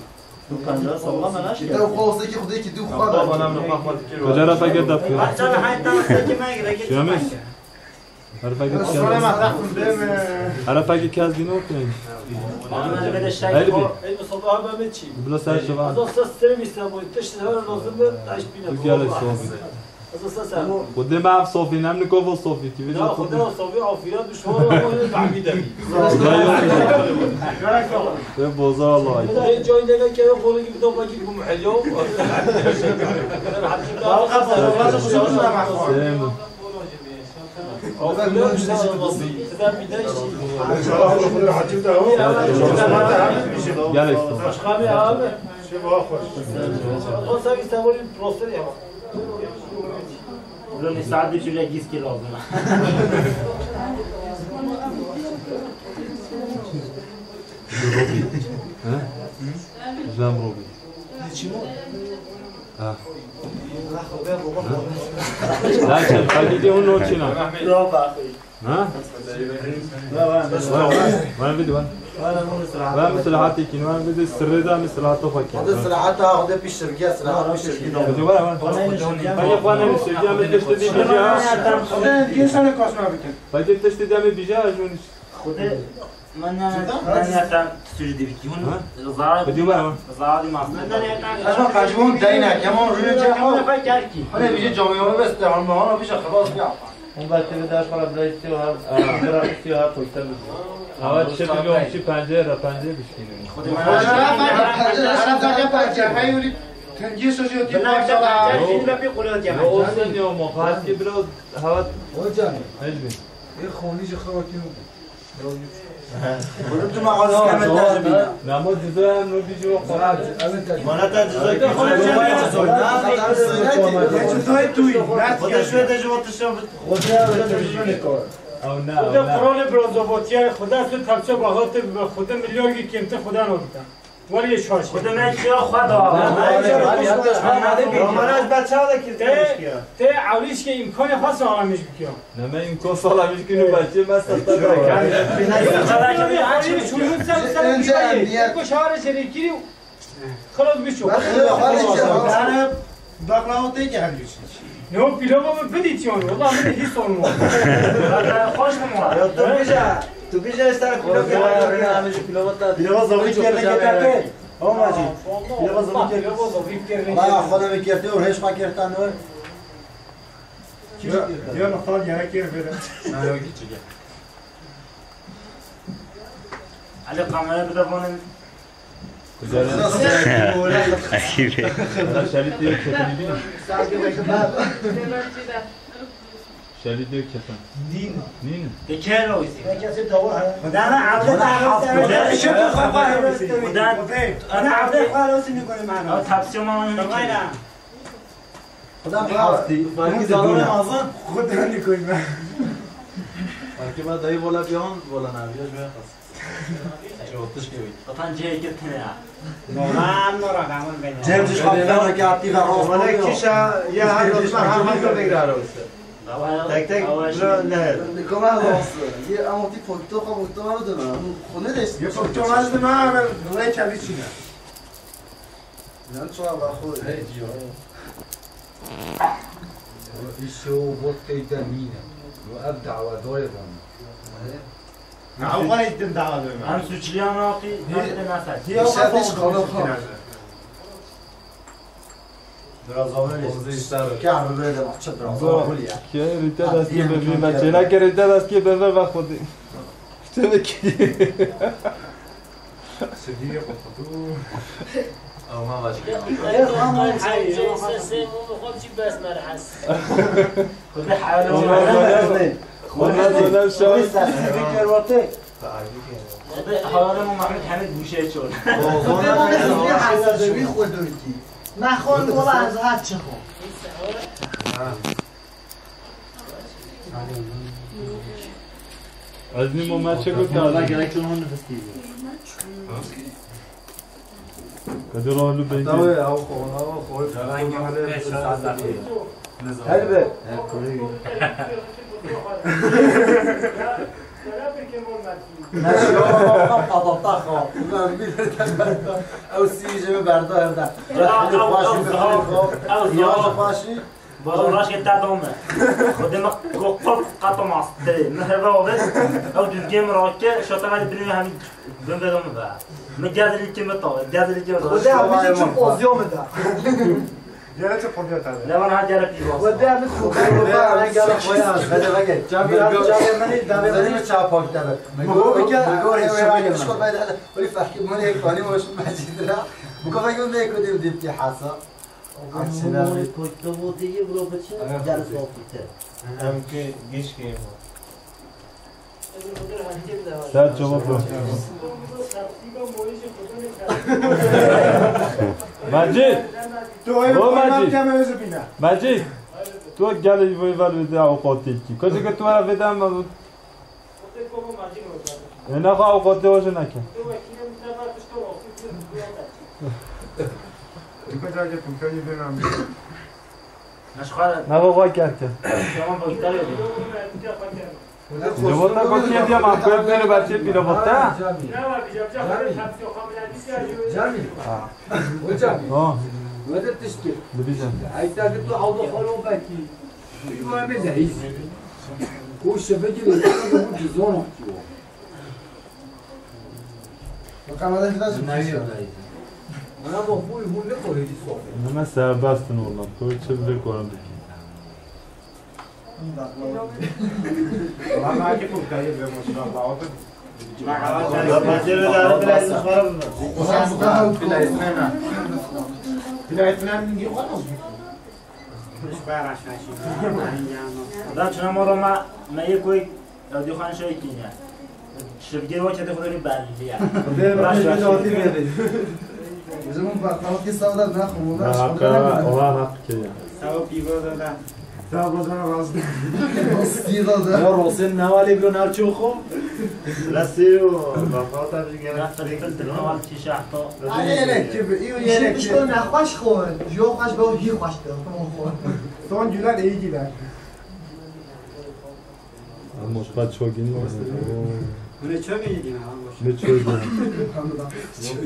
Pencah sallama naşke. Te xwe ki xudê ki du xwe da. Bana mı Mehmet ki. Kocana paket dap ya. Şamis. Her paket kes. Her paket kes dino kuyun. Elbi. Ey Mustafa abi Mehmetçi. Bila ser şivan. Azam ses sırım İstanbul. Tişt her lazım mı? Taş bina. Gel Sofi. Azam ses abi. Xwedê me ev Sofi, nem niko vo Sofi, ki vêca Ya, Sofi. Xwedê Sofi, afira düşman o, o, Mahmud abi. Te boza Allah. Ey, coy dene kere konu gibi topa gibi bu muhello. Seyim. Gelek. Başka bir abi. Şey, bu hoş. O sanki sen böyle prosper ya. Ulan, saat bir türlü gizli lazım. Robi. He? Jan Robi. Ha. Lakin, hadi de onu çina. Ha? Wan vidi wan. Wan mislahatê kîn, wan vidi sirrê da mislahata xwe kîn. Xwedê silahata xwedê pişt şirgiya, silahat pişt şirgiya. Vidi wan, wan. Hadi xwe ne sirgiya me tiştê dî bîja. Xwedê gel sana koşma bikin. Hadi tiştê dî me bîja, jûn. Xwedê, me ne, ne ne tam sucdî bikî. Hûn zar, vidi wan, wan. Zar di masne. Ama kaçmon dayna, kemon rüne. Hadi bir camı yolu beste, ama ona bir şey xelas ya. Hûn belkî bi deh para birayî sî û her, bira sî û her poşte bidin. Awa çi milyon, çi pencê re, pencê bişkînin. Xwedê me Xwedê me pencê, pencê, pencê, pencê. Pêncî sojiyotî Bila paşala. Pêncî bila pê qulot ya. Yo, olsun ya, ma xaski biraz hava. Hocam. Elbi. E, xonî ji xewa kî. Xulum tu ma xaski me te bîna. Nama cüzdan no bî ji wa xawa. Mana te cüzdan ki. Cüzdan tu. Xwede şwe de ji wa tişa. Xwede Qur'anê biraz zobotiye, Xwede su tepse bahate, Xwede milyar ki kêmtir Xwede no bîta. Were şaş. Xwedê me çiya xwe da. Romana ez be çawa de kirtiye. Te ewlîşke îmkanê xwe sağlamiş bikiya. Neme îmkan sağlamiş ki nû belki me sexte bırakar. Şunu sen sen bir şey. Ko şahare şerikiri. Xelas biço. Baklava tê ki hem düşün. Ne o pilava mı pidî çiyon? Valla min hîs olmaz. Xweş bû. Ya tu bêje, tu bêje, ez te re pilava. Pilava zovî kerdin kete pê. Ama jî. Pilava zovî kerdin. Pilava zovî kerdin. Valla xwe de kerte û hêş xwe kertan o. Diyor nokta yere kir böyle. Na yok, hiç çeker. Ali kamera bir de bunun. Şerit diyor, çekini bilin. Şerit diyor, çekin. Nîn. Nîn. Teker o ise. Dana avde. Dana avde. Dana avde. Tapsiyon. Tamam. Xwedê bi hafte. Farkî zanon mezin. Xwedê nikoyme. Farkî ma dayî vola biyan, vola naviya ji me xas. Çotiş ke wî. Vatan cihê girtine ya. Moran, moran, ben ben. Cem, cem, kaptan, kaptan, kaptan. Vana kişa, ya her zaman, her zaman tekrar olsun. Tek tek, bro, ne? Nikoma olsun. Ye, ama bir foto, foto var da mı? Bu ne de? Ye, foto var da mı? Buraya kendi içine. Lan çawa xwe hey diyor. Îşo bot teyde nîne. Û ev dawa doye bana. Ew xwe din dawa doye. Em suçliyan raqî, Hi- nafte nafet. Hi- Îşe diş kolo xwe. Biraz daha öyle. Ki abi böyle de mahçe biraz daha öyle ya. Ki rite destê bevê me çêna ki rite destê bevê ve xwedî. Tebekî. Sedî yê xwe xwedû. Ew ma baş. Xwedê halo. Xwedê halo. Xwedê halo Mehmet Hemid Bûşê çor. Xwedê halo. Xwedê halo. Me xwe wela ez hat çi xwe. Ez nîmo me çi got? Valla gerek çi hon nifistî. Kadir oğlu beyni. Tabii, ew xo, ew xo. Helbet. Ew sî ji min berda hevde. Rehmî xweşî, xweşî. Bazo raşê te dome. Xwedê me ko qop qatmas te. Me heve ovet. Ew dizgê min rake, şata me binê hemî bin ve dome be. Me gazeli ki me tawe, gazeli ki me tawe. Xwedê hemî çi poziyo me da. Gere çi poziyo te. Ne bana ha gere pîvas. Xwedê hemî xwedê. Xwedê gere xwedê. Hadi bak. Cami, cami meni, cami meni. Zerimi çapa kitabı. Me go, me go, me go, me go. Weli fehkî mani ek fani hoş mecid la. Bu kafa gömle ek ödeyim dip ki hasa. Aksine. Koytavotê yê bira biçe, gel zafî te. Em ki giş ki ema. Ser çabuk ol. Mecid! O Mecid! Mecid! Tu gel vê ver vê de awqatê kî. Kocê ke tu vera vê de em E, naxwe ew qotê we jî neke. Naxwe xwe kerke. Lewata gotiye diye ma koyup beni bahçe bile botta. Cemî. Cemî. Ha. Hocam. Ha. Wede tişt kir. Dibîjim. Ey, te tu hewda xalo belkî. Îmamê lehîz. Ku şebekî lehîz, ku cizon hatiyo. Neyê lehîz. Mana bak, bu, bu ne koydu sohbet? Neme serbest in oğlum. Koy çi bile koyun biki. Lan belki bu kayı ve maşallah. Hocam, bu kadar bile izin var mı? Hocam, bu kadar bile izin var mı? Hidayet filan diyor, var mı? Da çuna moro ma, me yek koy, ew diyo xan şey kine. Şibgir o çete xudori belli ya. Bizim bu baklavki sağda ne kumunda. Ha, ha, oha hak ki ya. Sağ ol, pivo da da. Sağ ol, sana razı. Stilo da. Ya Rosen ne vali bro, ne çok. Nasıl o? Baklavta bir gene. Nasıl bir kişi ahto. Ay, yelek gibi, iyi yelek gibi. İşte nexweş xwe, ji yo xweş be hî xweş be, xwe. Son gülen iyi gider. Ama xwe çok iyi oldu. Hûn ê çi bêjin ama boş. Ne çok iyi.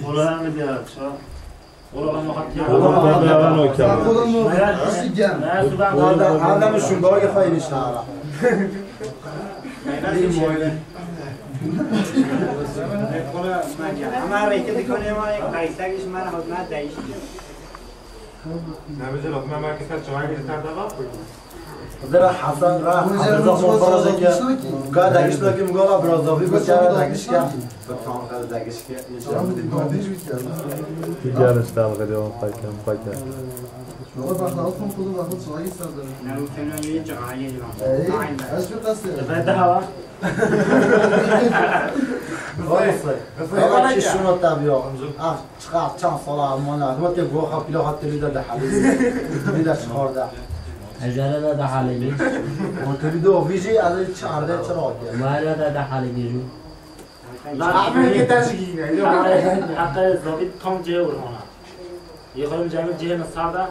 Ola ne diyor, ça? Ola ben o kadar. Ola ben o kadar. Ola ben o kadar. Meğer, meğer sudan kaldı. Adam şunları kafayı nişara. Ama rêkê dikonê me, qaysegiş me re hewt me değişti. Nebêje lafime me kî ser çawa kî ser de laf koydu. Dira Hasan ra Hasan zafo faraza ke. Ga dagiş lakim gola bro zafi ko çara dagiş ke. Tamam, dagiş ke. Gel işte al gari on fayke, on fayke. Baba bak, altın kulu bak, çayı sardı. Ne bu fena yeni çağırıyor. Ey, aşk kası. Ben daha var. Vallahi. Ama ki şunu tabii yok. Ah, çıkar çan sala Almanya. Ama ki bu kapıyla hattı bir de halini. Bir de çıkar da. Ejele de de halini. O tabii de o viji adı çağırdı çıkar. Mala da de halini. Lan Ahmet yeter ki yine. Hatta zabit tam C Orhan'a. Yıkılım Cemil C Nisa'da.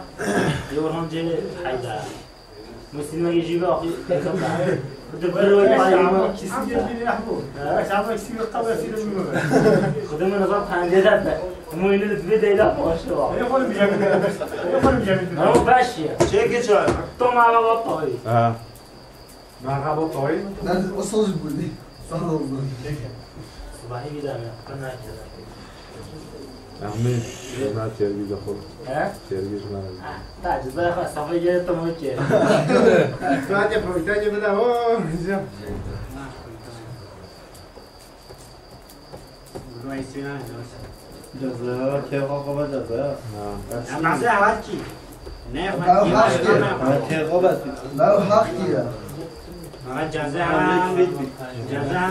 Orhan C Haydar. Muslima yê jî ve axî. Xwedê bir wê payî. Xwedê min zaf pendê de be. Hemû yine de divê deyla xwe aşağı. Ê xwe bijemin. Ê xwe bijemin. Ama beş ya. Çekê çay. Tam ara bak payî. Ha. Merhaba Tayyip. Ben o söz buldum. Sağ olun. Sibahî bî de me, qe nake. Ehmî, na têrgî de xwe. He? Têrgî ji me re. Ah, ta cizaya xwe safê gere tu mû kê. Tu hatiye profîtayê bide, o, güzel. Ceza, kêfa xwe be ceza. Ha. Em nasıl hak ki? Ne hak ki? Ha, kêfa be. Bev haq kî ye? Bana ceza, ceza,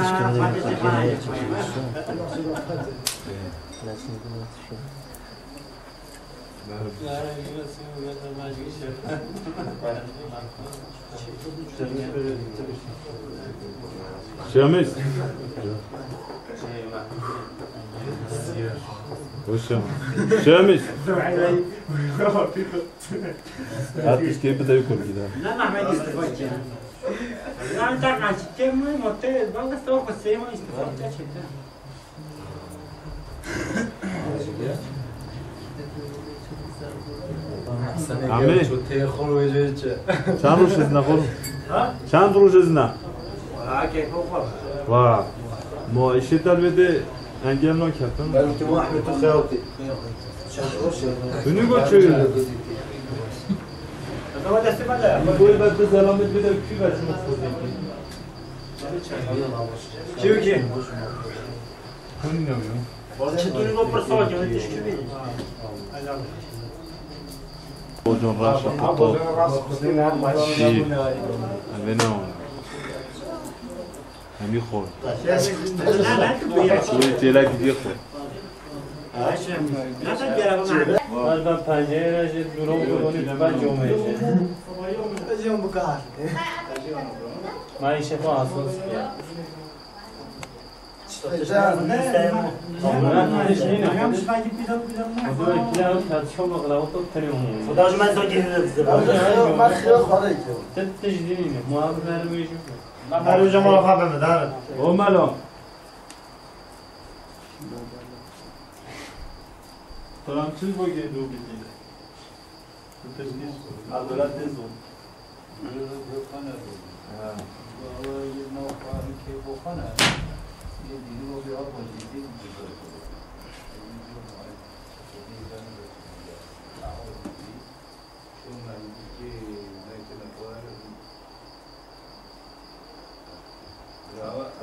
Şemiz. Hoş geldin. Şemiz. Artık kepi de yok orada. Ne Mehmet istifa ki? Lan tak açık mi? Motel, bak, sor ko seyma istifa ki. Amê. Çend roj ez nexwim? Ha? Çend roj ez ne? Wala keyfo xwe. Wa. Ma işê te vê de engel naketin. Ben tu Ahmet tu xewtî. Çend roj ez ne? Hûn go çi? Boy ben de selamet bir de kü ver şunu. Çi ki? Hûn ne yo? Çi tu go pirsa ki, tişkî bî. Bojon raşa, toto. Şî. Evê ne o? Hemî xor. Şî têlek dî xor. Hadi ben pencereye durum, ben cumhuriyet. Maişe falan. Xuda ji me zor girdi bize. Her hoca mala xwe bimidar. O melo. Tamam, siz bu girdi o bildiğini.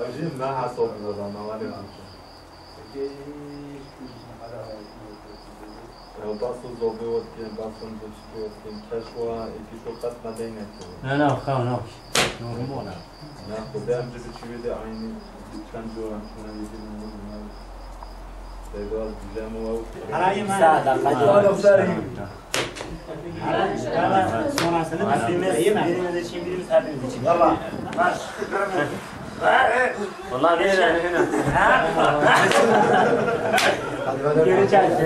Ev jî me hesab dida, me were dîtin. Ew baso zobê we dikin, baso nizam çi pê we dikin, keş wa êkî to qet me dey nekiriye. Ne, ne, xew, ne. Normal e. Ya, xwedê em jî biçî wê de eynî çend cor em çûne yekî min bû, bûne. Seyda, dîlem we. Saada, qadi. Vallahi ne yani, ne? Geri çekti.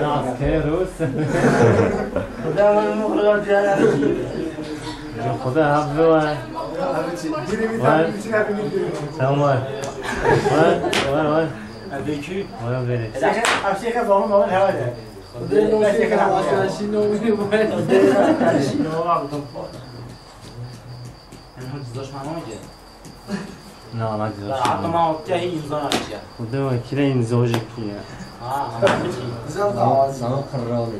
Asker Rus. Xuda hafizı var. Var. Tamam. Var, var, var. Var, verin. Na, na, cezasını. Hatta ma otte hî imza nakişiya. Xuda wekîle imza jî kî ya. Ha, ha, biçî. Sana qirralî.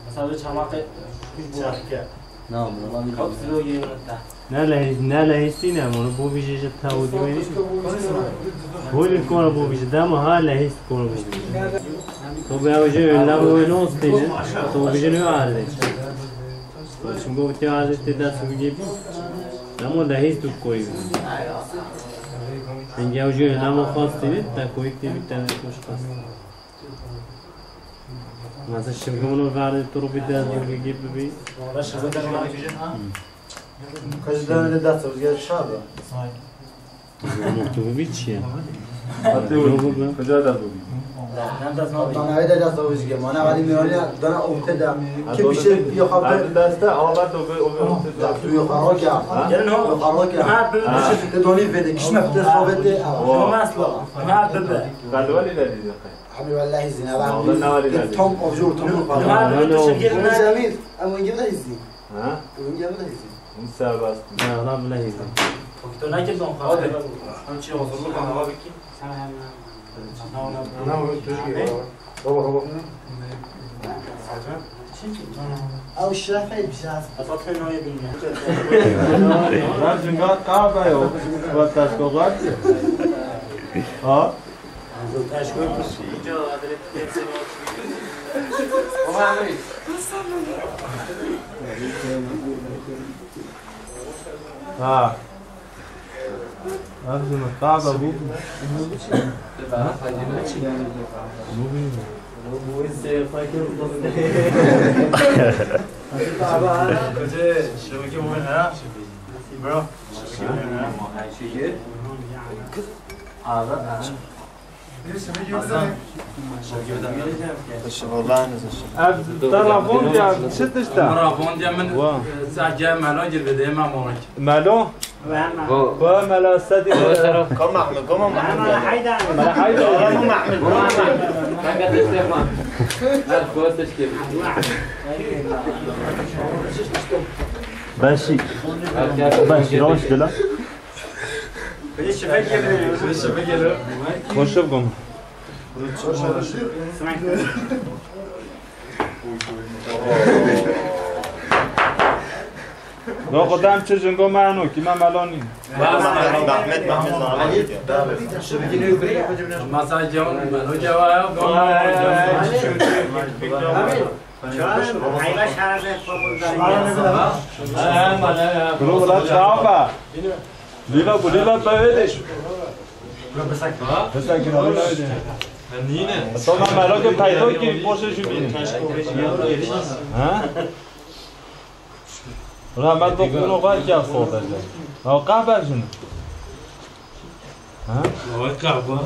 Mesela bir çamak çarkı. Na, buna bir kapsülü yürütte. Ne lehîst, ne lehîstî ne, bunu bu bir şey tavuk gibi. Holî kona bu bir şey, dema ha lehîst kona bu bir şey. To be hoca önlem o ne olsun, to bir şey ne halde. Çimgo te ardê tê dest bigê bî. Demo lehîst tu koyî bî. Hingê ew jî demo xwest tê bî, te koyî tê bî, te ne koş xwest. Mesela şivgê min û verdê tu rû bî dest bigê bibî. Kaç tane de ders var? Gel şahada. Nokta bu bir şey. Hatta yok. Yok bu. Kaça da bu bir. Dana eve de ders var, gel. Mana hadi mi öyle, dana okte da. Kim bir şey yok abi. Abi derste, ama ben de o, o, o, ya, tu yok, yok ya. Ha? Yok, yok ya. Ha, bu. Te doni ve de kişme, te sohbet de. Olmaz lo. Ha, bu, bu. Kalwali de dedi. Abi vallahi zina. Vallahi ne var ya? Tam avcı ortamı var. Ha, bu. Bunu Zemir, ama gibi de izin. Ha? Bunun yanı da izin. Bunu serbest. Ha, lan bu ne izin? Doktor ne ki don kahve? Hem şey hazırlık ama abi ki. Sen hem. Baba, baba. Ew şirefê bijaz. Esas ben o bilmiyorum. Ben züngat kahve yok. Bak taş kokar. Ha? Ha. Lazım kahve bu. Bu bir. Koca şevki bu ne? Bro. Abi. Ev te ra vondiya çi tişt e? Min ra vondiya min, e, zehce melon girve de, ema morik. Melon? Wa mela sedî. Kom Mehmet, kom Mehmet. Mela Haydar. Kom Mehmet, kom Mehmet. Kanka, tiştê xwe. Her xwe tiştê. Beşik. Beşik, roş dila. Hoş bulduk. No, xwe dem çi jingo me heno, kî me melo nîn. Mehmet, Mehmet, Mehmet. Masa can, melo cevaya, goma. Bro, wela çawa be? Lîla, bu lîla be wê de. Pesa kira, wela wê de. Nîne. Tamam, melo ke peydo ki, poşe şu bîne. Ha? Rahmet o kuno var ki, sohbet. Ha, kahve jin. Ha? Oy, kahve.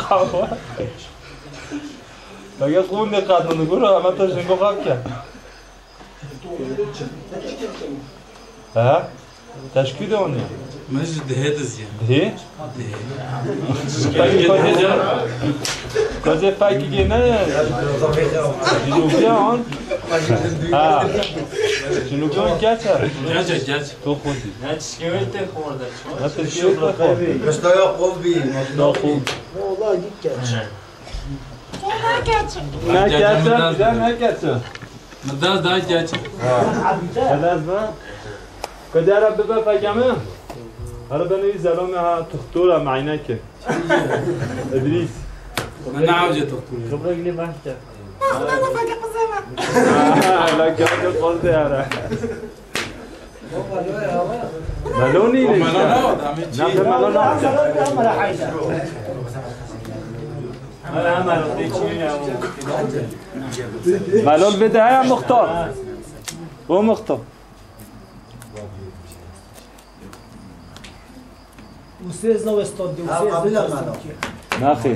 Kahve. Bege xûn de qadın guru, ama te jingo xak ke. Ha? Teşkî de onu. Min ji dihê diziye. Dihê? Dihê. Kozê, kozê pekî ne? Jinûbiya an? Ha. Jinûbiya an geç e? Geç e, geç. To xwedî. Ne tişkê wê tê xwar de. Ne tişkê wê tê xwar. Göster ya, kol bir. Ne xwar. Vallahi git geç. Ne geç e, güzel ne geç e. Min dest da geç. Ha. Dest ba. Kadara bibe pekeme. Hele benê wî zelomê ha, tuxtor e, meyneke. Îdrîs. Min neavêje tuxtor. Xibra gilê behs kir. Hele gel, gel, qol de yara. Melo nîne işte. Melo ne o, demê çi? Ne, melo ne o. Melo vê de heye muxtar. O muxtar. Usêz ne westan de, usêz ne westan ki. Naxê.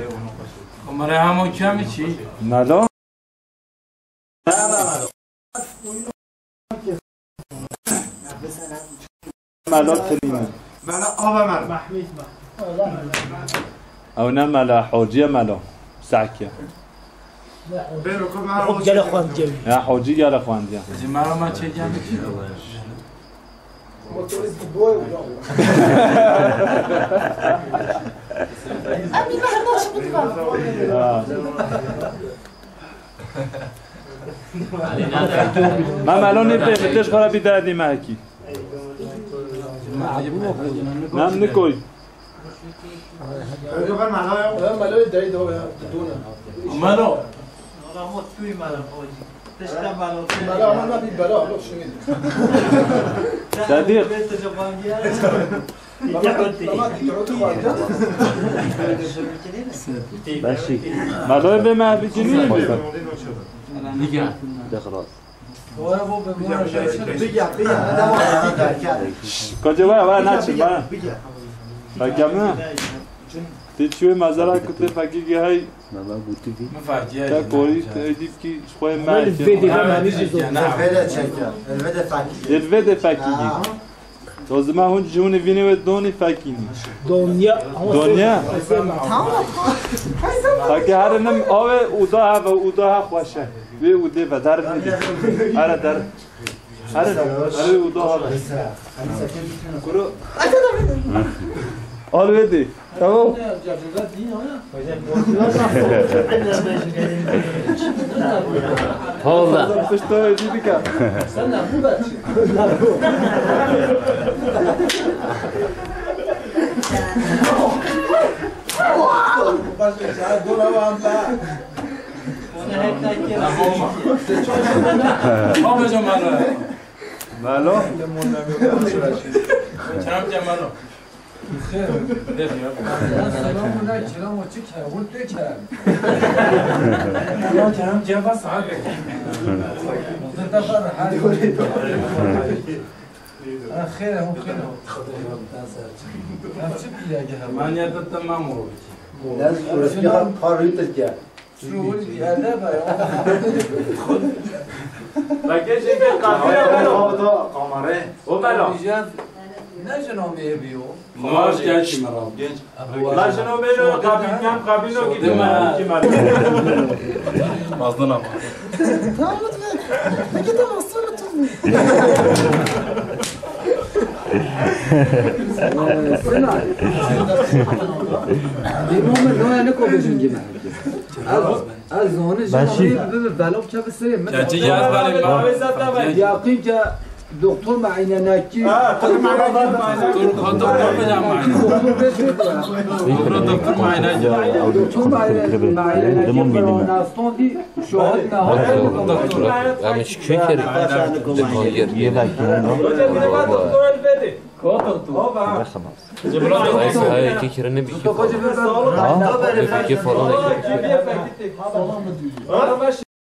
Kamera hemo kemi çi? Melo. Melo tilîne. Melo ava melo. Ew ne melo, hocî ye melo. Sehke. Bêro ku melo. Gele xwendiye wî. Ya hocî gele xwendiye. Ji melo me çêkemiş. Em ê mehir baş bidin. Ha. Ma melo nê pê, mi têş xwe re bî derdî me hekî. Nem nikoy. Melo ye dayî de ya, didone. Melo. Melo ama bî bela, lo şirin. Sediq. Beşî. Meloyê bê me bikinî. Dixrat. Kocê we, we naçin, we. Fekeme. Tê çiwê mezara ku tê fekî gihey. Te korî, te dît ki xwe me. Vê de çeke. Vê de fekî. Vê de fekî. To zima hûn ji hûn ê vînê wê donî fekînî. Donya. Donya. Tamam. Fekî here nim ave û da heve û da ha xweş e. Wê û dê ve der nidî. Here der. Here, here û da heve. Kuro. Al wê dê. Tamam. Oldu. Pişta wê dî dike. Melo. Çam çam melo. Xêr. Xêr ya. Selamun aleyküm, çi ke? Hûn tê ke? Ya kerem ceva sahibi. Mustafa Rehan. Ha, xêr, hûn xêr. Ev çi pîle ge hema? Manyada tamam oldu. Nasıl? Orası bir hal parayı Türkiye. Belki şey bir kahve yapalım. Kamera. O bela. Ne jino me biyo? Genç. La jino belo, kabin yan kabin o ki dema ki mara. Mazdın ama. Tamam mı? Peki tamam, sonra tutun. Sena. Demo me no ya ne ko bejin gibi. Ez, ez zane jî Beşî. Bibe, bibe, belok ke bi serê min. Çeçî yaz bari ma. Yaqîn ke doktor muayene nekî. Ha, doktor muayene. Doktor, doktor muayene. Doktor, doktor muayene. Doktor muayene, muayene nekî. Demo bildim. Nastandî, şahit ne. Doktor. Em çi kere? Yê belki ne? Doktor elbette. Ko doktor? Baba. Hayır, hayır, iki kere ne bir şey falan. Ha? Bir şey falan.